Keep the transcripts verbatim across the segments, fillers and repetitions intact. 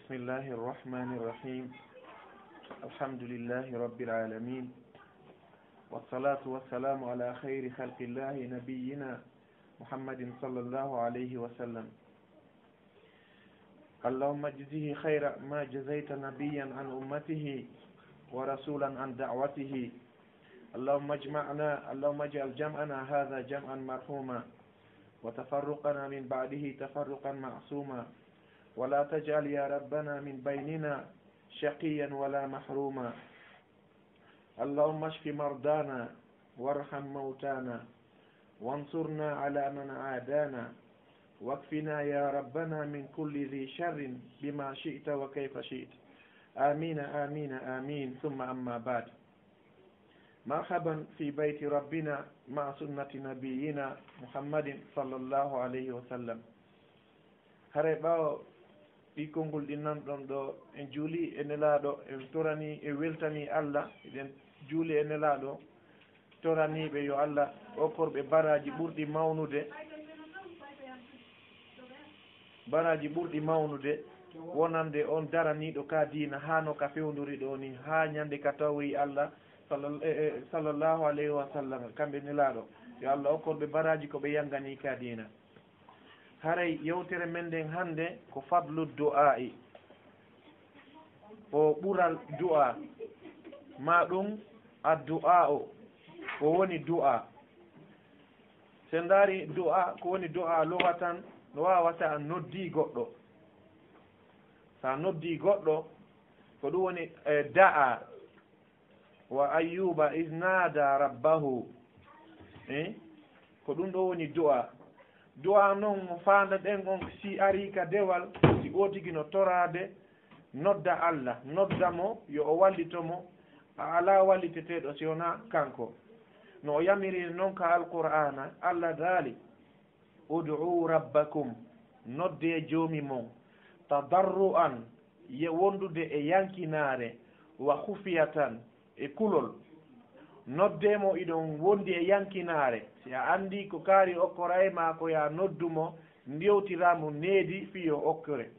بسم الله الرحمن الرحيم. الحمد لله رب العالمين. والصلاة والسلام على خير خلق الله نبينا محمد صلى الله عليه وسلم. اللهم اجزه خير ما جزيت نبيا عن أمته ورسولا عن دعوته. اللهم اجمعنا، اللهم اجعل جمعنا هذا جمعا مرحوما وتفرقنا من بعده تفرقا معصوما. ولا تجعل يا ربنا من بيننا شقيا ولا محروما. اللهم اشف مرضانا وارحم موتانا وانصرنا على من عادانا واكفنا يا ربنا من كل ذي شر بما شئت وكيف شئت. آمين، آمين، آمين، ثم أما بعد. مرحبا في بيت ربنا مع سنة نبينا محمد صلى الله عليه وسلم. Haray ɓaawo ɗi konngol ɗi nanɗon ɗo, en juuli e Nelaaɗo, en torani, en weltani Allah, eɗen juuli e Nelaaɗo, toraniiɓe yo Allah okkorɓe baraaji ɓurɗi mawnude, baraaji ɓurɗi mawnude, wonande on daraniiɗo ka diina haa no ka fewndori ɗo ni, haa ñande ka tawoyi Allah, sallal-, e, e, sallallahu alayhi wa sallam, kamɓe Nelaaɗo. Yo Allah okkorɓe baraaji ko ɓe yanngani ka diina. Haray yewtere men nden hannde ko fadlu du'aa'i. O ɓural du'a, maa ɗum addu'aa'u, ko woni du'a. So en ndaari du'a, ko woni du'a lugatan, no waawata a noddii goɗɗo. So a noddii goɗɗo, ko ɗum woni, e, da'a. Wa ayyuba iz nada rabbahu. Eh? Ko ɗum ɗo woni du'a. Du'a non mo faandaɗen on, si arii ka dewal, si o tigi no toraade, nodda Allah, nodda mo, yo o wallito mo, a alaa walliteteeɗo si wonaa kanko. No o yamiri non ka Alqur'aana, Allah daali, "Ud'u rabbakum, noddee joomi mon, tadarru'an, ye wondude e yankinaare, wa khufyatan, e kulol." Noddee mo iɗon wondi e yankinaare, si a anndi ko kaari okkoray ma ko ya noddu mo, ndewtiraa mo needi fii yo okkore.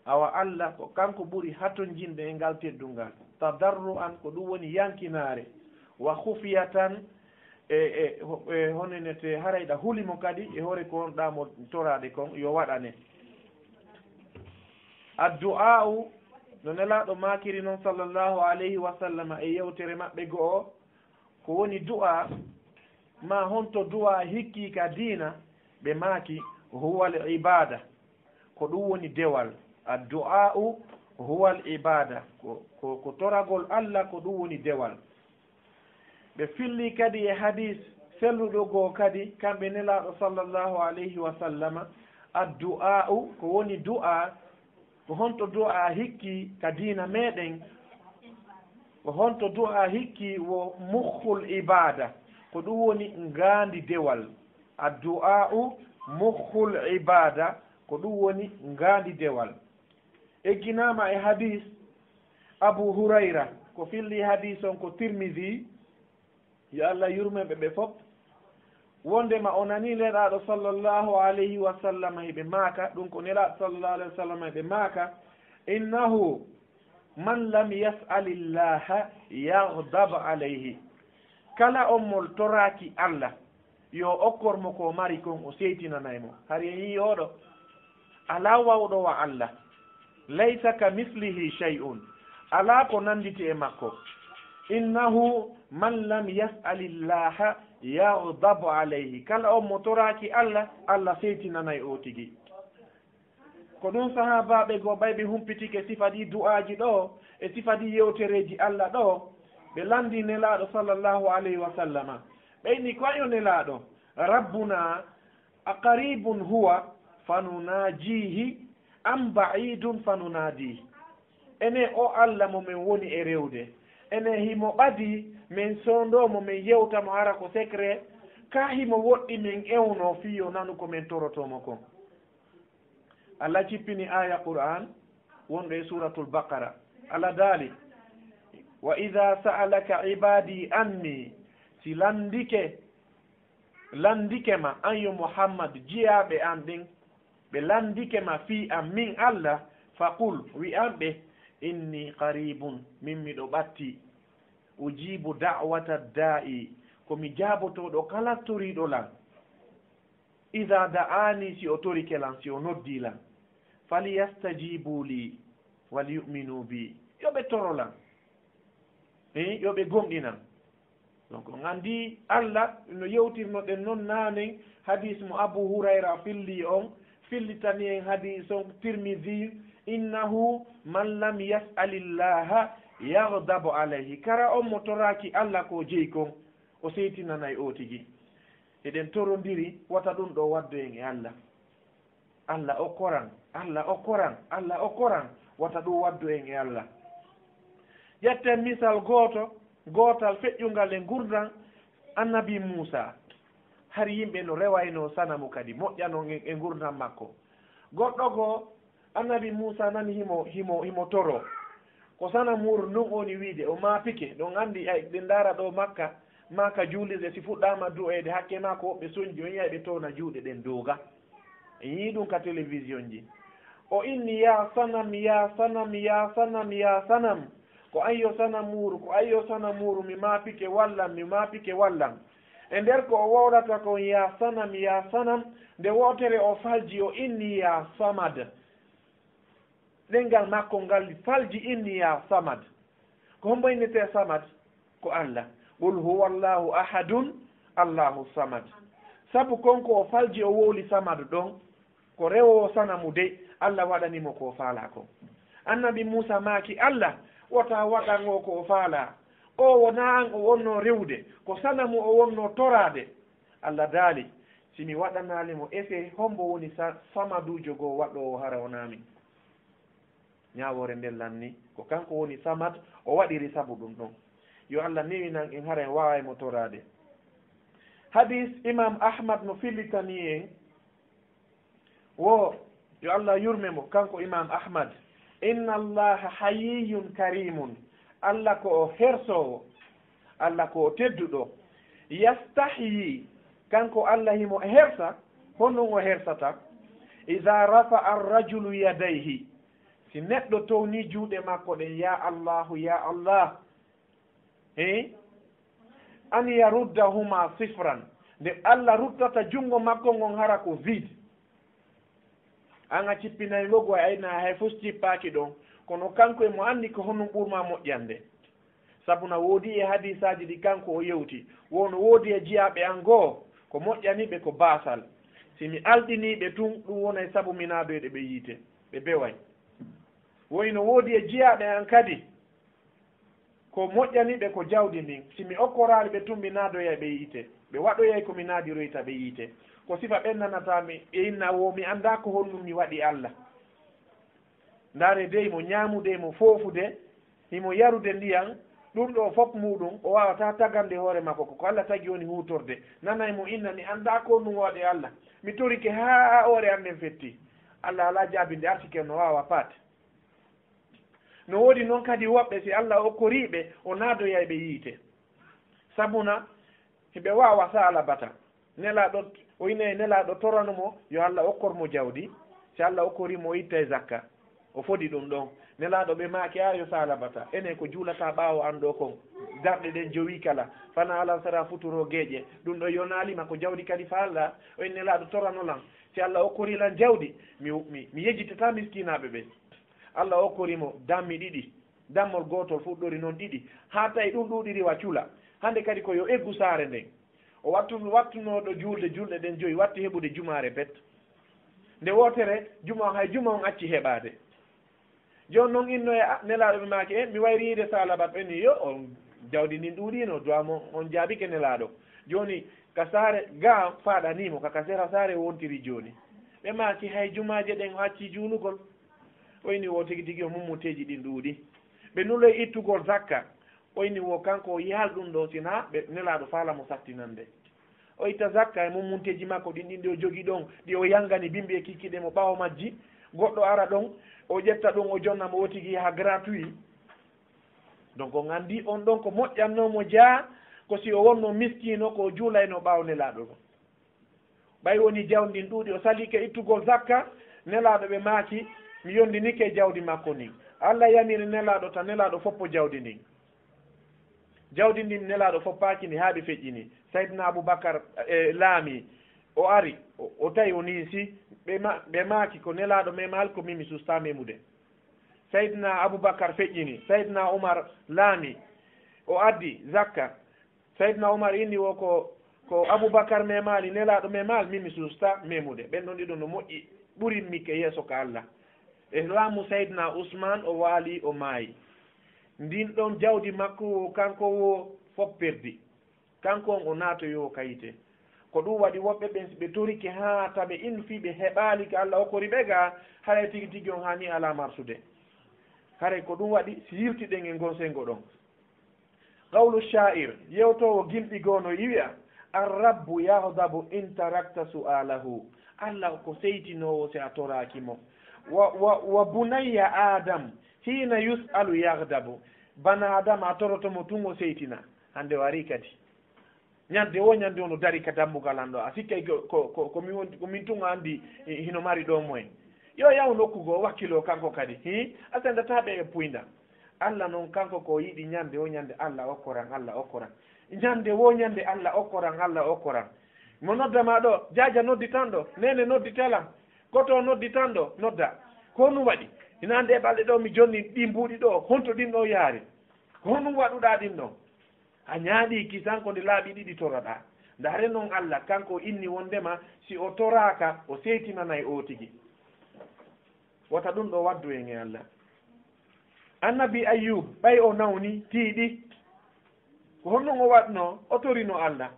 Awa Allah ko kanko ɓuri hatonjinde e ngal teddungal. Tadarru'an, ko ɗum woni yankinaare. Wa khufyatan, e, e, ho-, e honenete haray ɗa huli mo kadi e hoore ko wonɗa mo toraade kon yo waɗane. Addu'a'u, no Nelaaɗo maakiri non sallallahu alayhi wa sallama e yewtere maɓɓe go'o, ko woni du'a, ma honto du'a hikki ka diina, ɓe maaki, "Huwal ibada." Ko ɗum woni dewal. Addu'a'u huwal ibada. Ko, ko, ko toragol Allah, ko ɗum woni dewal. Ɓe filli kadi e hadis selluɗo goo kadi, kamɓe Nelaaɗo sallallahu alayhi wa sallama, addu'a'u, ko woni du'a, ko honto du'a hikki ka diina meɗen? Ko honto du'a hikki? Wo mukhul ibada, ko ɗum woni ngaandi dewal. Addu'a'u mukhul ibada, ko ɗum woni ngaandi dewal. Egginaama e hadis Abu Hurayra, ko filli hadis on ko Tirmidhi, yo Allah yurme ɓe ɓe fof, wondema o nani Nelaaɗo sallallahu alayhi wa sallam hiɓe maaka, ɗum ko Nelaaɗo sallallahu alayhi wa sallam hiɓe maaka, "Innahu man lam yas'alillaha yaghdab alayhi." Kala on mo toraaki Allah, yo okkor mo ko mari kon, o seytinanay mo. Hari en yii oɗo, alaa wawɗo wa Allah. Laysa ka mislihi shay'un. Alaa ko nanditi e makko. Innahu man lam yas'alillaha yaghdab alayhi. Kala on mo toraaki Allah, Allah seytinanay o tigi. Ko ɗum sahaabaaɓe goo ɓay ɓe humpitike sifa ɗi du'aaji ɗo, e sifa ɗi yewtereeji Allah ɗo, ɓe lanndi Nelaaɗo sallallahu alayhi wa sallama. Ɓe inni ko ayo Nelaaɗo, "Rabbuna aqaribun huwa fanunaajihi am ba'idun fanunadihi?" Ene o Allah mo men woni e rewde, ene himo ɓadi men sondo mo men yewta mo hara ko secret, ka himo woɗɗi men ewno fii yo nanu ko men toroto mo kon? Allah cippini aya Qur'an wonɗo e Suratul Baqara. Allah daali, "Wa idha sa'alaka ibadi anni," si landike, landike ma an yo Muhammad, jiyaaɓe an ɗin, ɓe landike ma fii an min Allah, Faqul, wi'an ɓe, inni qaribun, min miɗo ɓatti, ujibu da'wata da'i, ko mi jaabotooɗo kala toriiɗo lan. Iza da'ani, si o torike lan, si o noddi lan. Falyastajibu li, wal yu'minu bi. Yo ɓe toro lan. Eh, yo ɓe gomɗinan. Donc, on anndi Allah, no yewtirnoɗen non naanen, hadis mo Abu Hurayra filli on, fillitani en hadis on Tirmidhi, innahu man lam yas'alillaha yaghdab alayhi. Kara on mo toraaki Allah ko jeyi kon, o seytinanay o tigi. Eɗen torondiri, wata ɗum ɗo waddo en e Allah. Allah okkoran, Allah okkoran, Allah okkoran, wata ɗum waddu en e Allah. Ƴetten misal gooto, gootal feƴƴungal e ngurndan Annabi Muusa. Hari yimɓe no rewayno sanamu kadi, moƴƴano e, e ngurndan makko. Goɗɗo goo, Annabi Muusa nani himo, himo, himo toro. Ko sanamu wuro ndun woni wiide, o maapike, ɗon anndi ay, ɗen ndaara ɗo Makka, maa ka juulirde si fuɗɗaama du'eede, hakke maa ko woɓɓe sonji, on yi'ay ɓe towna juuɗe ɗen dooga. En yi'i ɗum ka télévision ji. O inni, "Ya sanam, ya sanam, ya sanam, ya sanam." Ko ayyo sanamuuru, ko ayyo sanamuuru, mi maapike wallam, mi maapike wallam. E nder ko o wowlata kon, "Ya sanam, ya sanam," nde wootere o falji, o inni, "Ya Samad." Ɗenngal makko ngal falji inni, "Ya Samad." Ko hombo innetee Samad? Ko Allah. "Qul huwallahu ahadun, Allahu samad." Sabu kon ko o falji o wowli Samad ɗon, ko rewoowo sanamu dey, Allah waɗani mo ko o faalaa kon. Annabi Muusa maaki Allah, "Wota waɗan o ko o faalaa. O wonaa an o wonnoo rewude, ko sanamu o wonnoo toraade." Allah daali, "Si mi waɗanaali mo, ese hombo woni sa-, samaduujo goo waɗoowo hara wonaa min?" Ñaawoore nden lanni, ko kanko woni Samad, o waɗiri sabu ɗum ɗon. Yo Allah newinan en, hara en waaway mo toraade. Hadis Imam Ahmad no fillitani en, wo, yo Allah yurme mo, kanko Imam Ahmad, "Inna Allaha hayyun karimun." Allah ko o hersoowo, Allah ko o tedduɗo. "Yastahyi," kanko Allah himo hersa, honɗum o hersata? "Idha rafa'a ar-rajulu yadayhi." Si neɗɗo towni juuɗe makko ɗen, "Ya Allahu, ya Allah," he? "An yaruddahuma sifran." Nde Allah ruttata junngo makko ngon hara ko vide. An a cippinay ngo, go a ayna hay fus cippaaki ɗon. Kono kanko e mo anndi ko honum ɓurma moƴƴande. Sabu na woodi e hadiisaaji ɗi kanko o yewti. Wono woodi e jiyaaɓe an goo, ko moƴƴani ɓe ko baasal. Si mi alɗinii ɓe tun, ɗum wonay sabu mi naadoyde ɓe yiite. Ɓe beway. Woy no woodi e jiyaaɓe an kadi, ko moƴƴani ɓe ko jawdi ndin. Si mi okkoraali ɓe tun, mi naadoyay ɓe yiite. Ɓe waɗoyay ko mi naadiroyta ɓe yiite. Ko sifa ɓen nanata mi, ɓe inna wo, mi anndaa ko honɗum mi waɗi Allah. Ndaare dey mo ñaamude, mo foofude, himo yarude ndiyan, ɗum ɗo fof muuɗum, o waawataa tagande hoore makko, ko ko Allah tagi woni huutorde. Nanay mo inna, mi anndaa ko honɗum waɗi Allah. Mi torike haa hoore an nden fetti. Allah alaa jaabinde, artikel no waawa paat. No woodi non kadi woɓɓe, si Allah okkorii ɓe, o naadoyay ɓe yiite. Sabuna, hiɓe waawa Saalabata. Nelaaɗo, o inay Nelaaɗo torano mo, yo Allah okkor mo jawdi. Si Allah okkorii mo, o ittay zakka. O fodi ɗum ɗon. Nelaaɗo ɓe maaki, "Aa, yo Saalabata, enen ko juulataa ɓaawo an ɗo kon. Darɗe ɗen jowi kala. Fana alan sara futuro geeƴe. Ɗum ɗo yonaali ma ko jawdi kadi faalɗaa." O inni, "Nelaaɗo torano lan. Si Allah okkorii lan jawdi, mi, mi, mi yejjitataa miskinaaɓe ɓe." Allah okkori mo dammi ɗiɗi, dammol gootol fuɗɗori non ɗiɗi, haa tawi ɗum ɗuuɗiri wa cula. Hande kadi ko yo eggu saare nden. O wattu-, wattunooɗo juulde, julɗe ɗen joyi, watti heɓude jumaare bet. Nde wootere, juma, hay juma on acci heɓaade. Jooni non innoya, a, Nelaaɗo ɓe maaki, "E, mi wayri yiide Saalaba." Ɓe ni, "Yo, on jawdi ndin ɗuuɗiino, duwa mo, on jaabike Nelaaɗo." Jooni, ka saare, ga faaɗanii mo, ka, ka sera saare wontiri jooni. Ɓe maaki, "Hay jumaaje ɗen o acci juulugol." O inni wo tigi tigi o mummuteeji ɗin ɗuuɗi. Ɓe nuloy ittugol zakka. O inni wo kanko o yaal ɗum ɗo, sinaa ɓe Nelaaɗo faala mo sattinande. O itta zakka e mummunteeji makko ɗin, ɗin ɗi o jogi ɗon, ɗi o yangani bimbi e kikkiɗe mo ɓaawo majji. Goɗɗo ara ɗon, o ƴetta ɗum, o jonna mo, o tigi yaha gratuit. Donc, on anndi on ɗon ko moƴƴannoo mo jaa, ko si o wonno miskiino, ko o juulayno ɓaawo Nelaaɗo ɗon. Ɓay woni jawdi ndin ɗuuɗi, o salike ittugol zakka, Nelaaɗo ɓe maaki, Mi yondinike e jawdi makko ndin. Alla yamiri Nelaaɗo, ta Nelaaɗo foppo jawdi ndin. Jawdi ndin Nelaaɗo foppaaki ndi haa ɓe feƴƴini. Sayyidina Abubakar, e, laami, o ari, o, o tawi o ninsi, ɓe ma-, ɓe maaki ko Nelaaɗo memaali, ko min mi susta memude. Sayyidina Abubakar feƴƴini, Sayyidina Umar laami, o addi zakka. Sayyidina Umar inni wo ko, ko Abubakar memaali, Nelaaɗo memaali, min mi susta memude. Ɓen ɗon ɗiɗo no moƴƴi, ɓuri mi ke yeeso ka Alla. E laamu Sayyidina Usman, o waali, o maayi. Ndin ɗon jawdi makko wo, kanko wo fof perdi. Kanko on o naatoyoowo ka yiite. Ko ɗum waɗi woɓɓe ɓen, si ɓe torike haa ta ɓe innu fii ɓe heɓaali ka Alla okkori ɓe ga, haray tigi tigi on haani alaa marsude. Haray ko ɗum waɗi, si yiltiɗen e ngon sengo ɗon. Qawlu sha'ir, yewtoowo gimɗi goo no wi'a, "Ar-rabbu yaghdabu in tarakta su'alahu." Alla ko seytinoowo si a toraaki mo. Wa, wa, wa bunayya Adam, hina yus'alu yaghdabu. Bana Adama a toroto mo tun o seytina. Hande o ari kadi. Ñande wo ñande ono dari ka dambugal an ɗo. A sikkay ko, ko, ko, ko min won, ko min tun o andi, eh, hino mari ɗo moyen. Yo yaw nokku goo wakkilo kanko kadi. Hi, a sendataa ɓe e puynda. Alla non kanko ko yiɗi ñande wo ñande Alla okkoran, Alla okkoran. Ñande wo ñande Alla okkoran, Alla okkoran. Mo nodda ma ɗo, jaaja noddi tan ɗo, nene noddi talan, goto noddi tan ɗo, nodda. Ko honɗum waɗi? Ina ande e ɓalɗe ɗo mi jonni ɗi mbuuɗi ɗo, honto ɗin ɗo yaari? Ko honɗum waɗuɗaa ɗin ɗon? A ñaaɗii kisan ko nde laaɓi ɗiɗi toroɗaa. Ndaare non Alla, kanko inni wondema si o toraaka, o seytinanay oo tigi. Wota ɗum ɗo waddu en e Alla. Annabi Ayyub, ɓay o nawni, tiiɗi. Ko honɗum o waɗno? O torino Alla.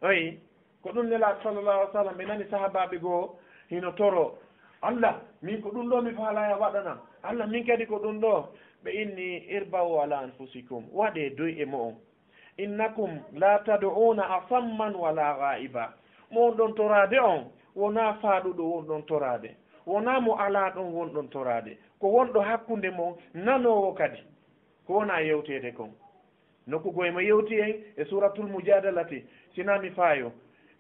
Ayi, ko ɗum Nelaaɗo sallallahu alaihi wasallam, ɓe nani sahabaaɓe goo hino toro, "Alla, min ko ɗum ɗo mi faalaa ya waɗanam. Alla, min kadi ko ɗum ɗo." Ɓe inni, "Irba'u ala anfusikum, waɗee doy e mo'on. Innakum la tad'una asamman wala ghaiba." Mo wonɗon toraade on, wonaa faaɗuɗo wonɗon toraade, wonaa mo alaa ɗon wonɗon toraade, ko wonɗo hakkunde mon, nanoowo kadi. Ko wonaa yewteede kon. Nokku goo himo yewti en e Suuratul Mujaadalati, si naa mi faayo,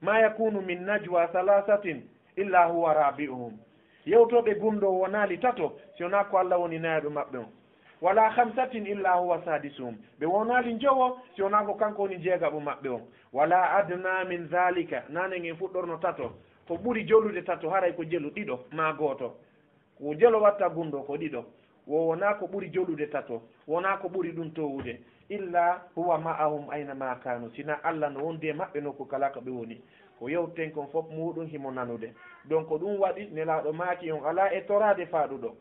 "Ma yakunu min najwa thalathatin illa huwa rabi'uhum." Yewtooɓe gunndoo wonaali tato, si wonaa ko Alla woni nayaɓe maɓɓe on. "Wala khamsatin illa huwa sadisuhum." Ɓe wonaali njowo, si wonaa ko kanko woni jeegaɓo maɓɓe on. "Wala adna min dhalika." Nanen en fuɗɗorno tato. Ko ɓuri jolude tato, haray ko jelu ɗiɗo maa gooto. Ko jelo watta gunndoo ko ɗiɗo. Wo wonaa ko ɓuri jolude tato, wonaa ko ɓuri ɗum towude. "Illa huwa ma'ahum aina ma kanu." Sina Alla no wondi e maɓɓe nokku kala ko ɓe woni. Ko yewten kon fof muuɗum himo nanude. Donc ko ɗum waɗi Nelaaɗo maaki on alaa e toraade faaɗuɗo.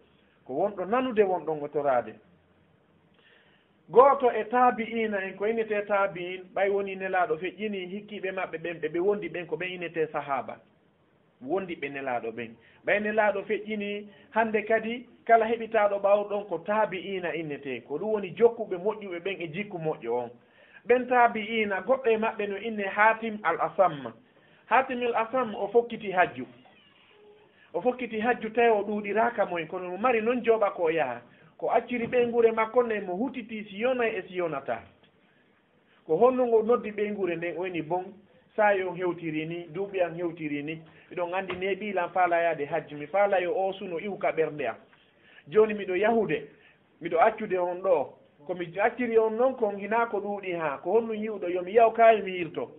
Ko wonɗo nanude wonɗon e toraade. Gooto e taabi'iina en, ko innetee taabi'iin, ɓay wonii Nelaaɗo feƴƴinii hikkiiɓe maɓɓe ɓen, ɓe ɓe wondi ɓen, ko ɓen innetee sahaaba. Wondiɓɓe Nelaaɗo ɓen. Ɓay Nelaaɗo feƴƴinii, hande kadi kala heɓitaaɗo ɓaawo ɗon ko taabi'iina innetee. Ko ɗum woni jokkuɓe moƴƴuɓe ɓen e jikku moƴƴo on. Ɓen taabi'iina, goɗɗo e maɓɓe no innee Haatim al Asam. Haatim al Asam o fokkiti hajju. O fokkiti hajju tawi o ɗuuɗiraaka moy, kono mo mari non jooɓa ko o yaha. Ko acciri ɓeynguure makko nden mo hutitii si yonay e si yonataa. Ko honno ngo noddi ɓeynguure nden, o inni, "Bon, saa'i on hewtiri ni, duuɓi an hewtiri ni, miɗon anndi neeɓii lan faalaa yaade hajju, mi faalaa yo oo suno iwu ka ɓernde an. Jooni miɗo yahude, miɗo accude on ɗoo. Ko mi acciri on non kon hinaa ko ɗuuɗi haa, ko honɗum yi'uɗo, yo mi yaw kaayo mi yilto."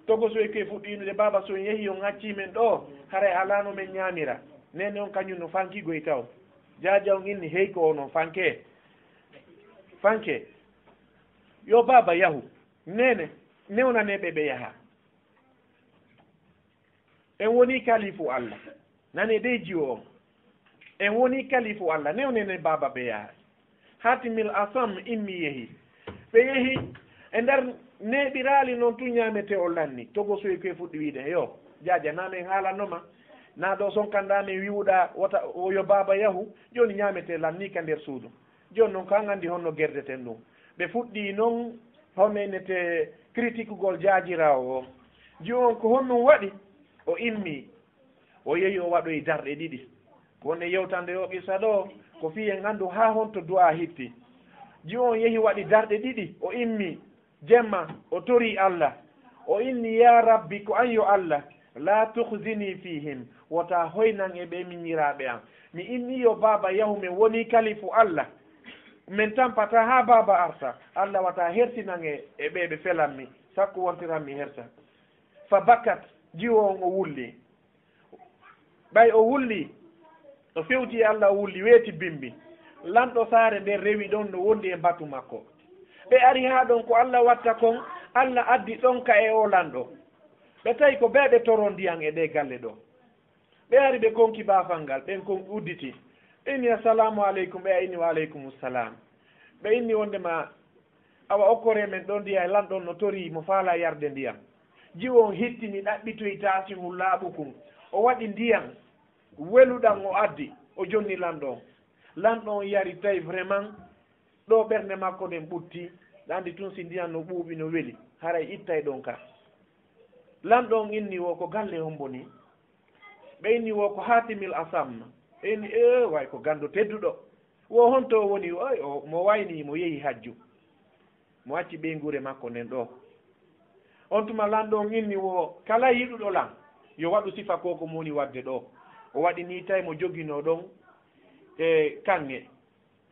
Togosoy ke fuɗɗi innude, "Baaba, so on yehi on accii men ɗoo, haray alaa no men ñaamira." Neene on kañum no fankigoy taw. Jaaja on inni, "Hey, ko onon fanke. Fanke." Yo baaba yahu. Neene, newnanee ɓe ɓe yaha. En wonii kalifu Alla. Nanee dey jiwo on. En wonii kalifu Alla. Newnanee baaba ɓe yaha. Haatimil Asam immi yehi. Ɓe yehi e nder neeɓiraali non tun ñaametee o lanni. Togosoy koye fuɗɗi wiide, "Yo, jaaja, naa men haalanno ma. Naa ɗoo sonkanɗaa men wi'uɗaa wota o yo baaba yahu. Jooni ñaametee lannii ka nder suudu." Jooni non, ko an anndi honno gerdeten ɗum. Ɓe fuɗɗii non, honno innetee, critique-ugol jaajiraawo o. Ji'u on ko honɗum waɗi? O immii, o yehi o waɗoyi darɗe ɗiɗi. Ko wonde yewtande o qissa ɗo, ko fii en anndu haa honto du'aa hitti. Ji'u on yehi waɗi darɗe ɗiɗi, o immii, jemma, o torii Alla. O inni, "Yaa Rabbi, ko an yo Alla, "La tukhzini fihim." Wota hoynan e ɓe miñiraaɓe am. Mi inni yo baaba yahu, men woni kalifu Allah. Men tampata haa baaba arta. Allah wata hersinan e, e ɓe ɓe felan mi. Sakko wontiran mi hersa. Fa bakat, jiwo on o wulli. Ɓay o wulli, o fewti e Allah, o wulli, weeti bimbi. Lanɗo saare nden rewi ɗon no wondi e mbatu makko. Ɓe ari haa ɗon, ko Allah watta kon, Allah addi ɗon ka e o lanɗo. Ɓe tawi ko ɓe ɓe toro ndiyan e ɗe galle ɗo. Ɓe ari ɓe konki baafal ngal, ɓen kon udditi. Ɓe inni, "Assalamu aleykum." Ɓe inni, "Wa aleykum salam." Ɓe inni wondema, "Awa, okkore men ɗo ndiyan, lanɗo on no torii, mo faala yarde ndiyan." Jiwo on hittini, ɗaɓɓitoyi taasi ngun laaɓu kun. O waɗi ndiyan weluɗan, o addi, o jonni lanɗo on. Lanɗo on yari, tawi vraiment ɗo ɓernde makko nden ɓutti, ɗa andi tun si ndiyan no ɓuuɓi, no weli, haray ittay ɗon ka. Lanɗo on inni wo, "Ko galle hombo ni?" Ɓe inni wo, "Ko Hatimil Asam." Ɓe inni, "Ee, way ko ganndo tedduɗo. Wo honto o woni?" "Oy, o, mo wayni, mo yehi hajju. Mo acci ɓeynguure makko nden ɗo." On tuma lanɗo on inni wo, "Kala yiɗuɗo lan, yo waɗu sifa ko ko mo woni waɗde ɗo." O waɗi ni, tawi mo joginoo ɗon e kaŋŋe.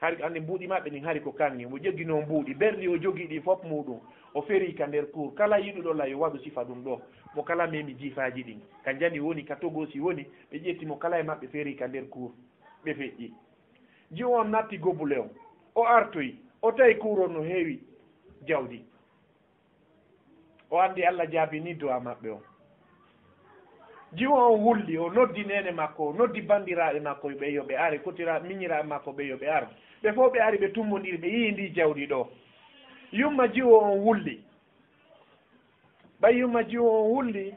Hari andi mbuuɗi maɓɓe ɗin hari ko kaŋŋe. Mo joginoo mbuuɗi, berɗi o jogii ɗi fof muuɗum. O ferii ka nder kuur. Kala yiɗuɗo lan yo waɗu sifa ɗum ɗo. Mo kala memi jiifaaji ɗin. Ka njani woni, ka togosi woni, ɓe ƴetti mo kala e maɓɓe ferii ka nder kuur. Ɓe feƴƴi. Jiwo on natti gobule on. O artoyi. O tawi kuur on no heewi jawdi. O andi Allah jaabini du'a maɓɓe on. Jiwo on wulli, o noddi neene makko, o noddi bandiraaɓe makko, ɓe yo ɓe are, kotira-, miñiraaɓe makko, ɓe yo ɓe ar. Ɓe fof ɓe ari, ɓe tummondiri, ɓe yi'i ndi jawdi ɗo. Yumma jiwo on wulli. Ɓay yumma jiwo on wulli,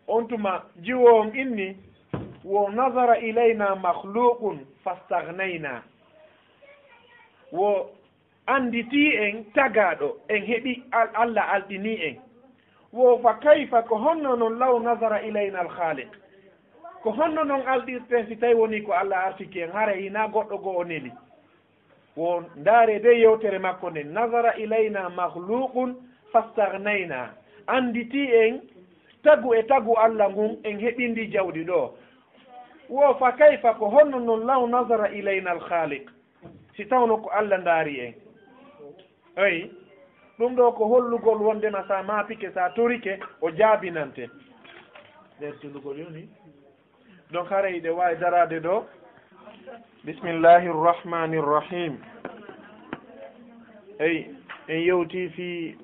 on tuma jiwo on inni, wo nazara ilayna makhluqun fastaghnayna. Wo anditii en tagaaɗo, en heɓi Al-, Allah alɗinii en. Wo fa kayfa, ko honno non law nazara ilayna al-Khaliq? Ko honno non alɗirten si tawi woni ko Allah artiki en, haray hinaa goɗɗo goo o neli? Wo ndaare de yewtere makko nden, nazara ilayna makhluqun fastaghnayna. Anditii en tagu e tagu Allah ngun, en heɓi ndi jawdi ɗo. Wo fa kayfa, ko honno non law nazara ilayna al-Khaliq? Si tawno ko Allah ndaari en. Eyi, ɗum ɗo ko hollugol wondema sa maapike, sa torike, o jaabinante. Nder tundugol yoni. Donc, haray ɗe waawi daraade ɗo. Bismillahi rrahmani rrahim. Eyi, en yewti fii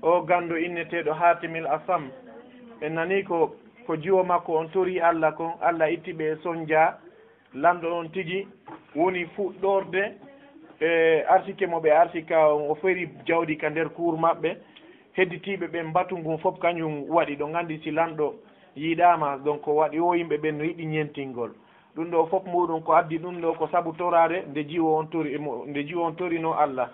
o ganndo inneteeɗo Hatimil Asam. En nani ko, ko jiwo makko on tori Allah kon, Allah itti ɓe e sonja. Lanɗo on tigi woni fuɗɗorde e arsike mo ɓe arsika on, o feri jawdi ka nder kuur maɓɓe. Hedditiiɓe ɓen mbatu ngun fof kañum waɗi. Ɗo nganndi si lanɗo yiɗaama, donc ko waɗi o yimɓe ɓen no yiɗi ñentingol. Ɗum ɗo fof muɗum ko addi ɗum ɗo ko sabu toraade nde jiwo on tori, mo-, nde jiwo on torino Allah.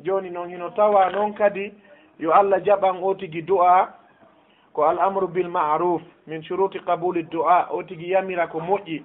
Jooni noon hino tawa noon kadi yo Allah jaɓan o tigi du'a. Ko al amru bil ma'ruf min shuruti qabuli du'a, o tigi yamira ko moƴƴi.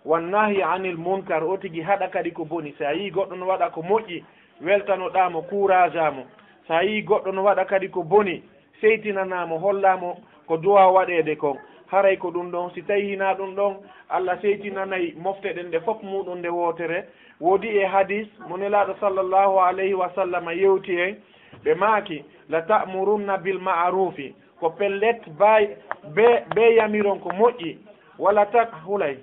Wan nahyi anil munkar, o tigi haɗa kadi ko boni. Si a yii goɗɗo no waɗa ko moƴƴi, weltanoɗaa mo, kuuraaja mo. Si a yii goɗɗo no waɗa kadi ko boni, seytinanaa mo, hollaa mo ko du'a waɗeede kon. Haray ko ɗum ɗon, si tawi hinaa ɗum ɗon, Allah seytinanay mofte ɗen ɗe fof muɗum nde wootere. Woodi e hadis mo Nelaaɗo sallallahu alayhi wa sallam yewti en, ɓe maaki, la ta'murunna bil ma'rufi, ko pellet, bay, be, be yamiron ko moƴƴi, wala tan hulay,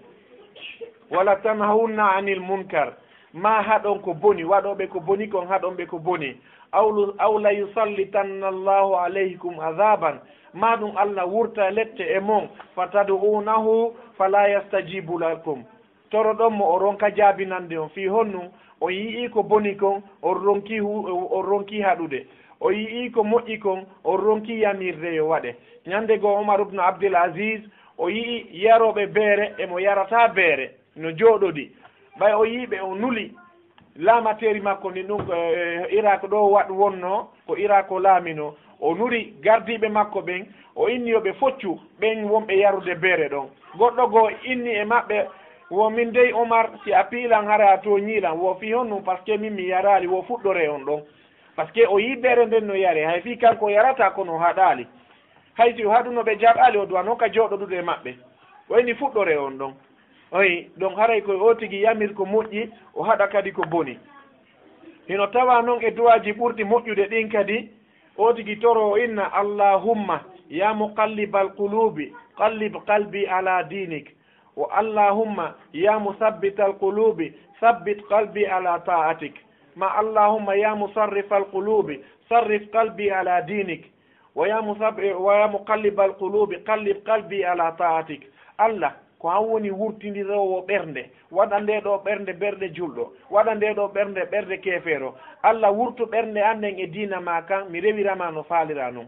wala tanhawunna anil munkar, ma haɗon ko boni, waɗoɓe ko boni kon haɗon ɓe ko boni, aw lu-, aw la yusallitanna Allahu alaykum azaban, ma ɗum Allah wurta lette e mon, fa tad'unahu fala yastajibu lakum. Toroɗon mo, o ronka jaabinande on. Fii honɗum? On yi'ii ko boni kon, on ronkii hu-, on ronkii haɗude. O yi'ii ko moƴƴi kon, on ronkii yamirde yo waɗe. Ñande goo, Umar ibn Abdul Aziz, o yi'i yarooɓe beere e mo yarataa beere no jooɗodi. Ɓay o yi'i ɓe, o nuli laamateeri makko ndin, ɗum ko, eh, Irak ɗo waɗ wonnoo, ko Irak o laaminoo. O nuli gardiiɓe makko ɓen, o inni yo ɓe foccu ɓen wonɓe yarude beere ɗon. Goɗɗo goo inni e maɓɓe, wo min dey, Omar, si a piilan, hara a tooñii lan. Wo fii honɗum? Parce que min mi yaraali, wo fuɗɗoree on ɗon. Parce que o yii beere nden no yaree, hay fii kanko o yarataa, kono o haɗaali. Hay si o haɗuno ɓe jaɓaali, o du'ano ka jooɗodude e maɓɓe. O inni fuɗɗore on ɗon. Oyi, ɗon haray ko o tigi yamir ko moƴƴi, o haɗa kadi ko boni. Hino tawa non e du'aaji ɓurɗi moƴƴude ɗin kadi, o tigi toro o inna, "Allahumma ya muqallibal qulubi, qallib qalbi ala dinik." Wa Allahumma ya musabbital qulubi, sabbit qalbi ala ta'atik. Ma Allahumma ya musarrifal qulubi, sarrif qalbi ala dinik. Wa ya musab-, wa ya muqallibal qulubi, qallib qalbi ala ta'atik. Allah, ko an woni wurtindiroowo ɓernde. Waɗa nde ɗo ɓernde, ɓernde julɗo. Waɗa nde ɗo ɓernde, ɓernde keefeero. Allah, wurtu ɓernde an nden e diina ma kan, mi rewira ma no faalira non.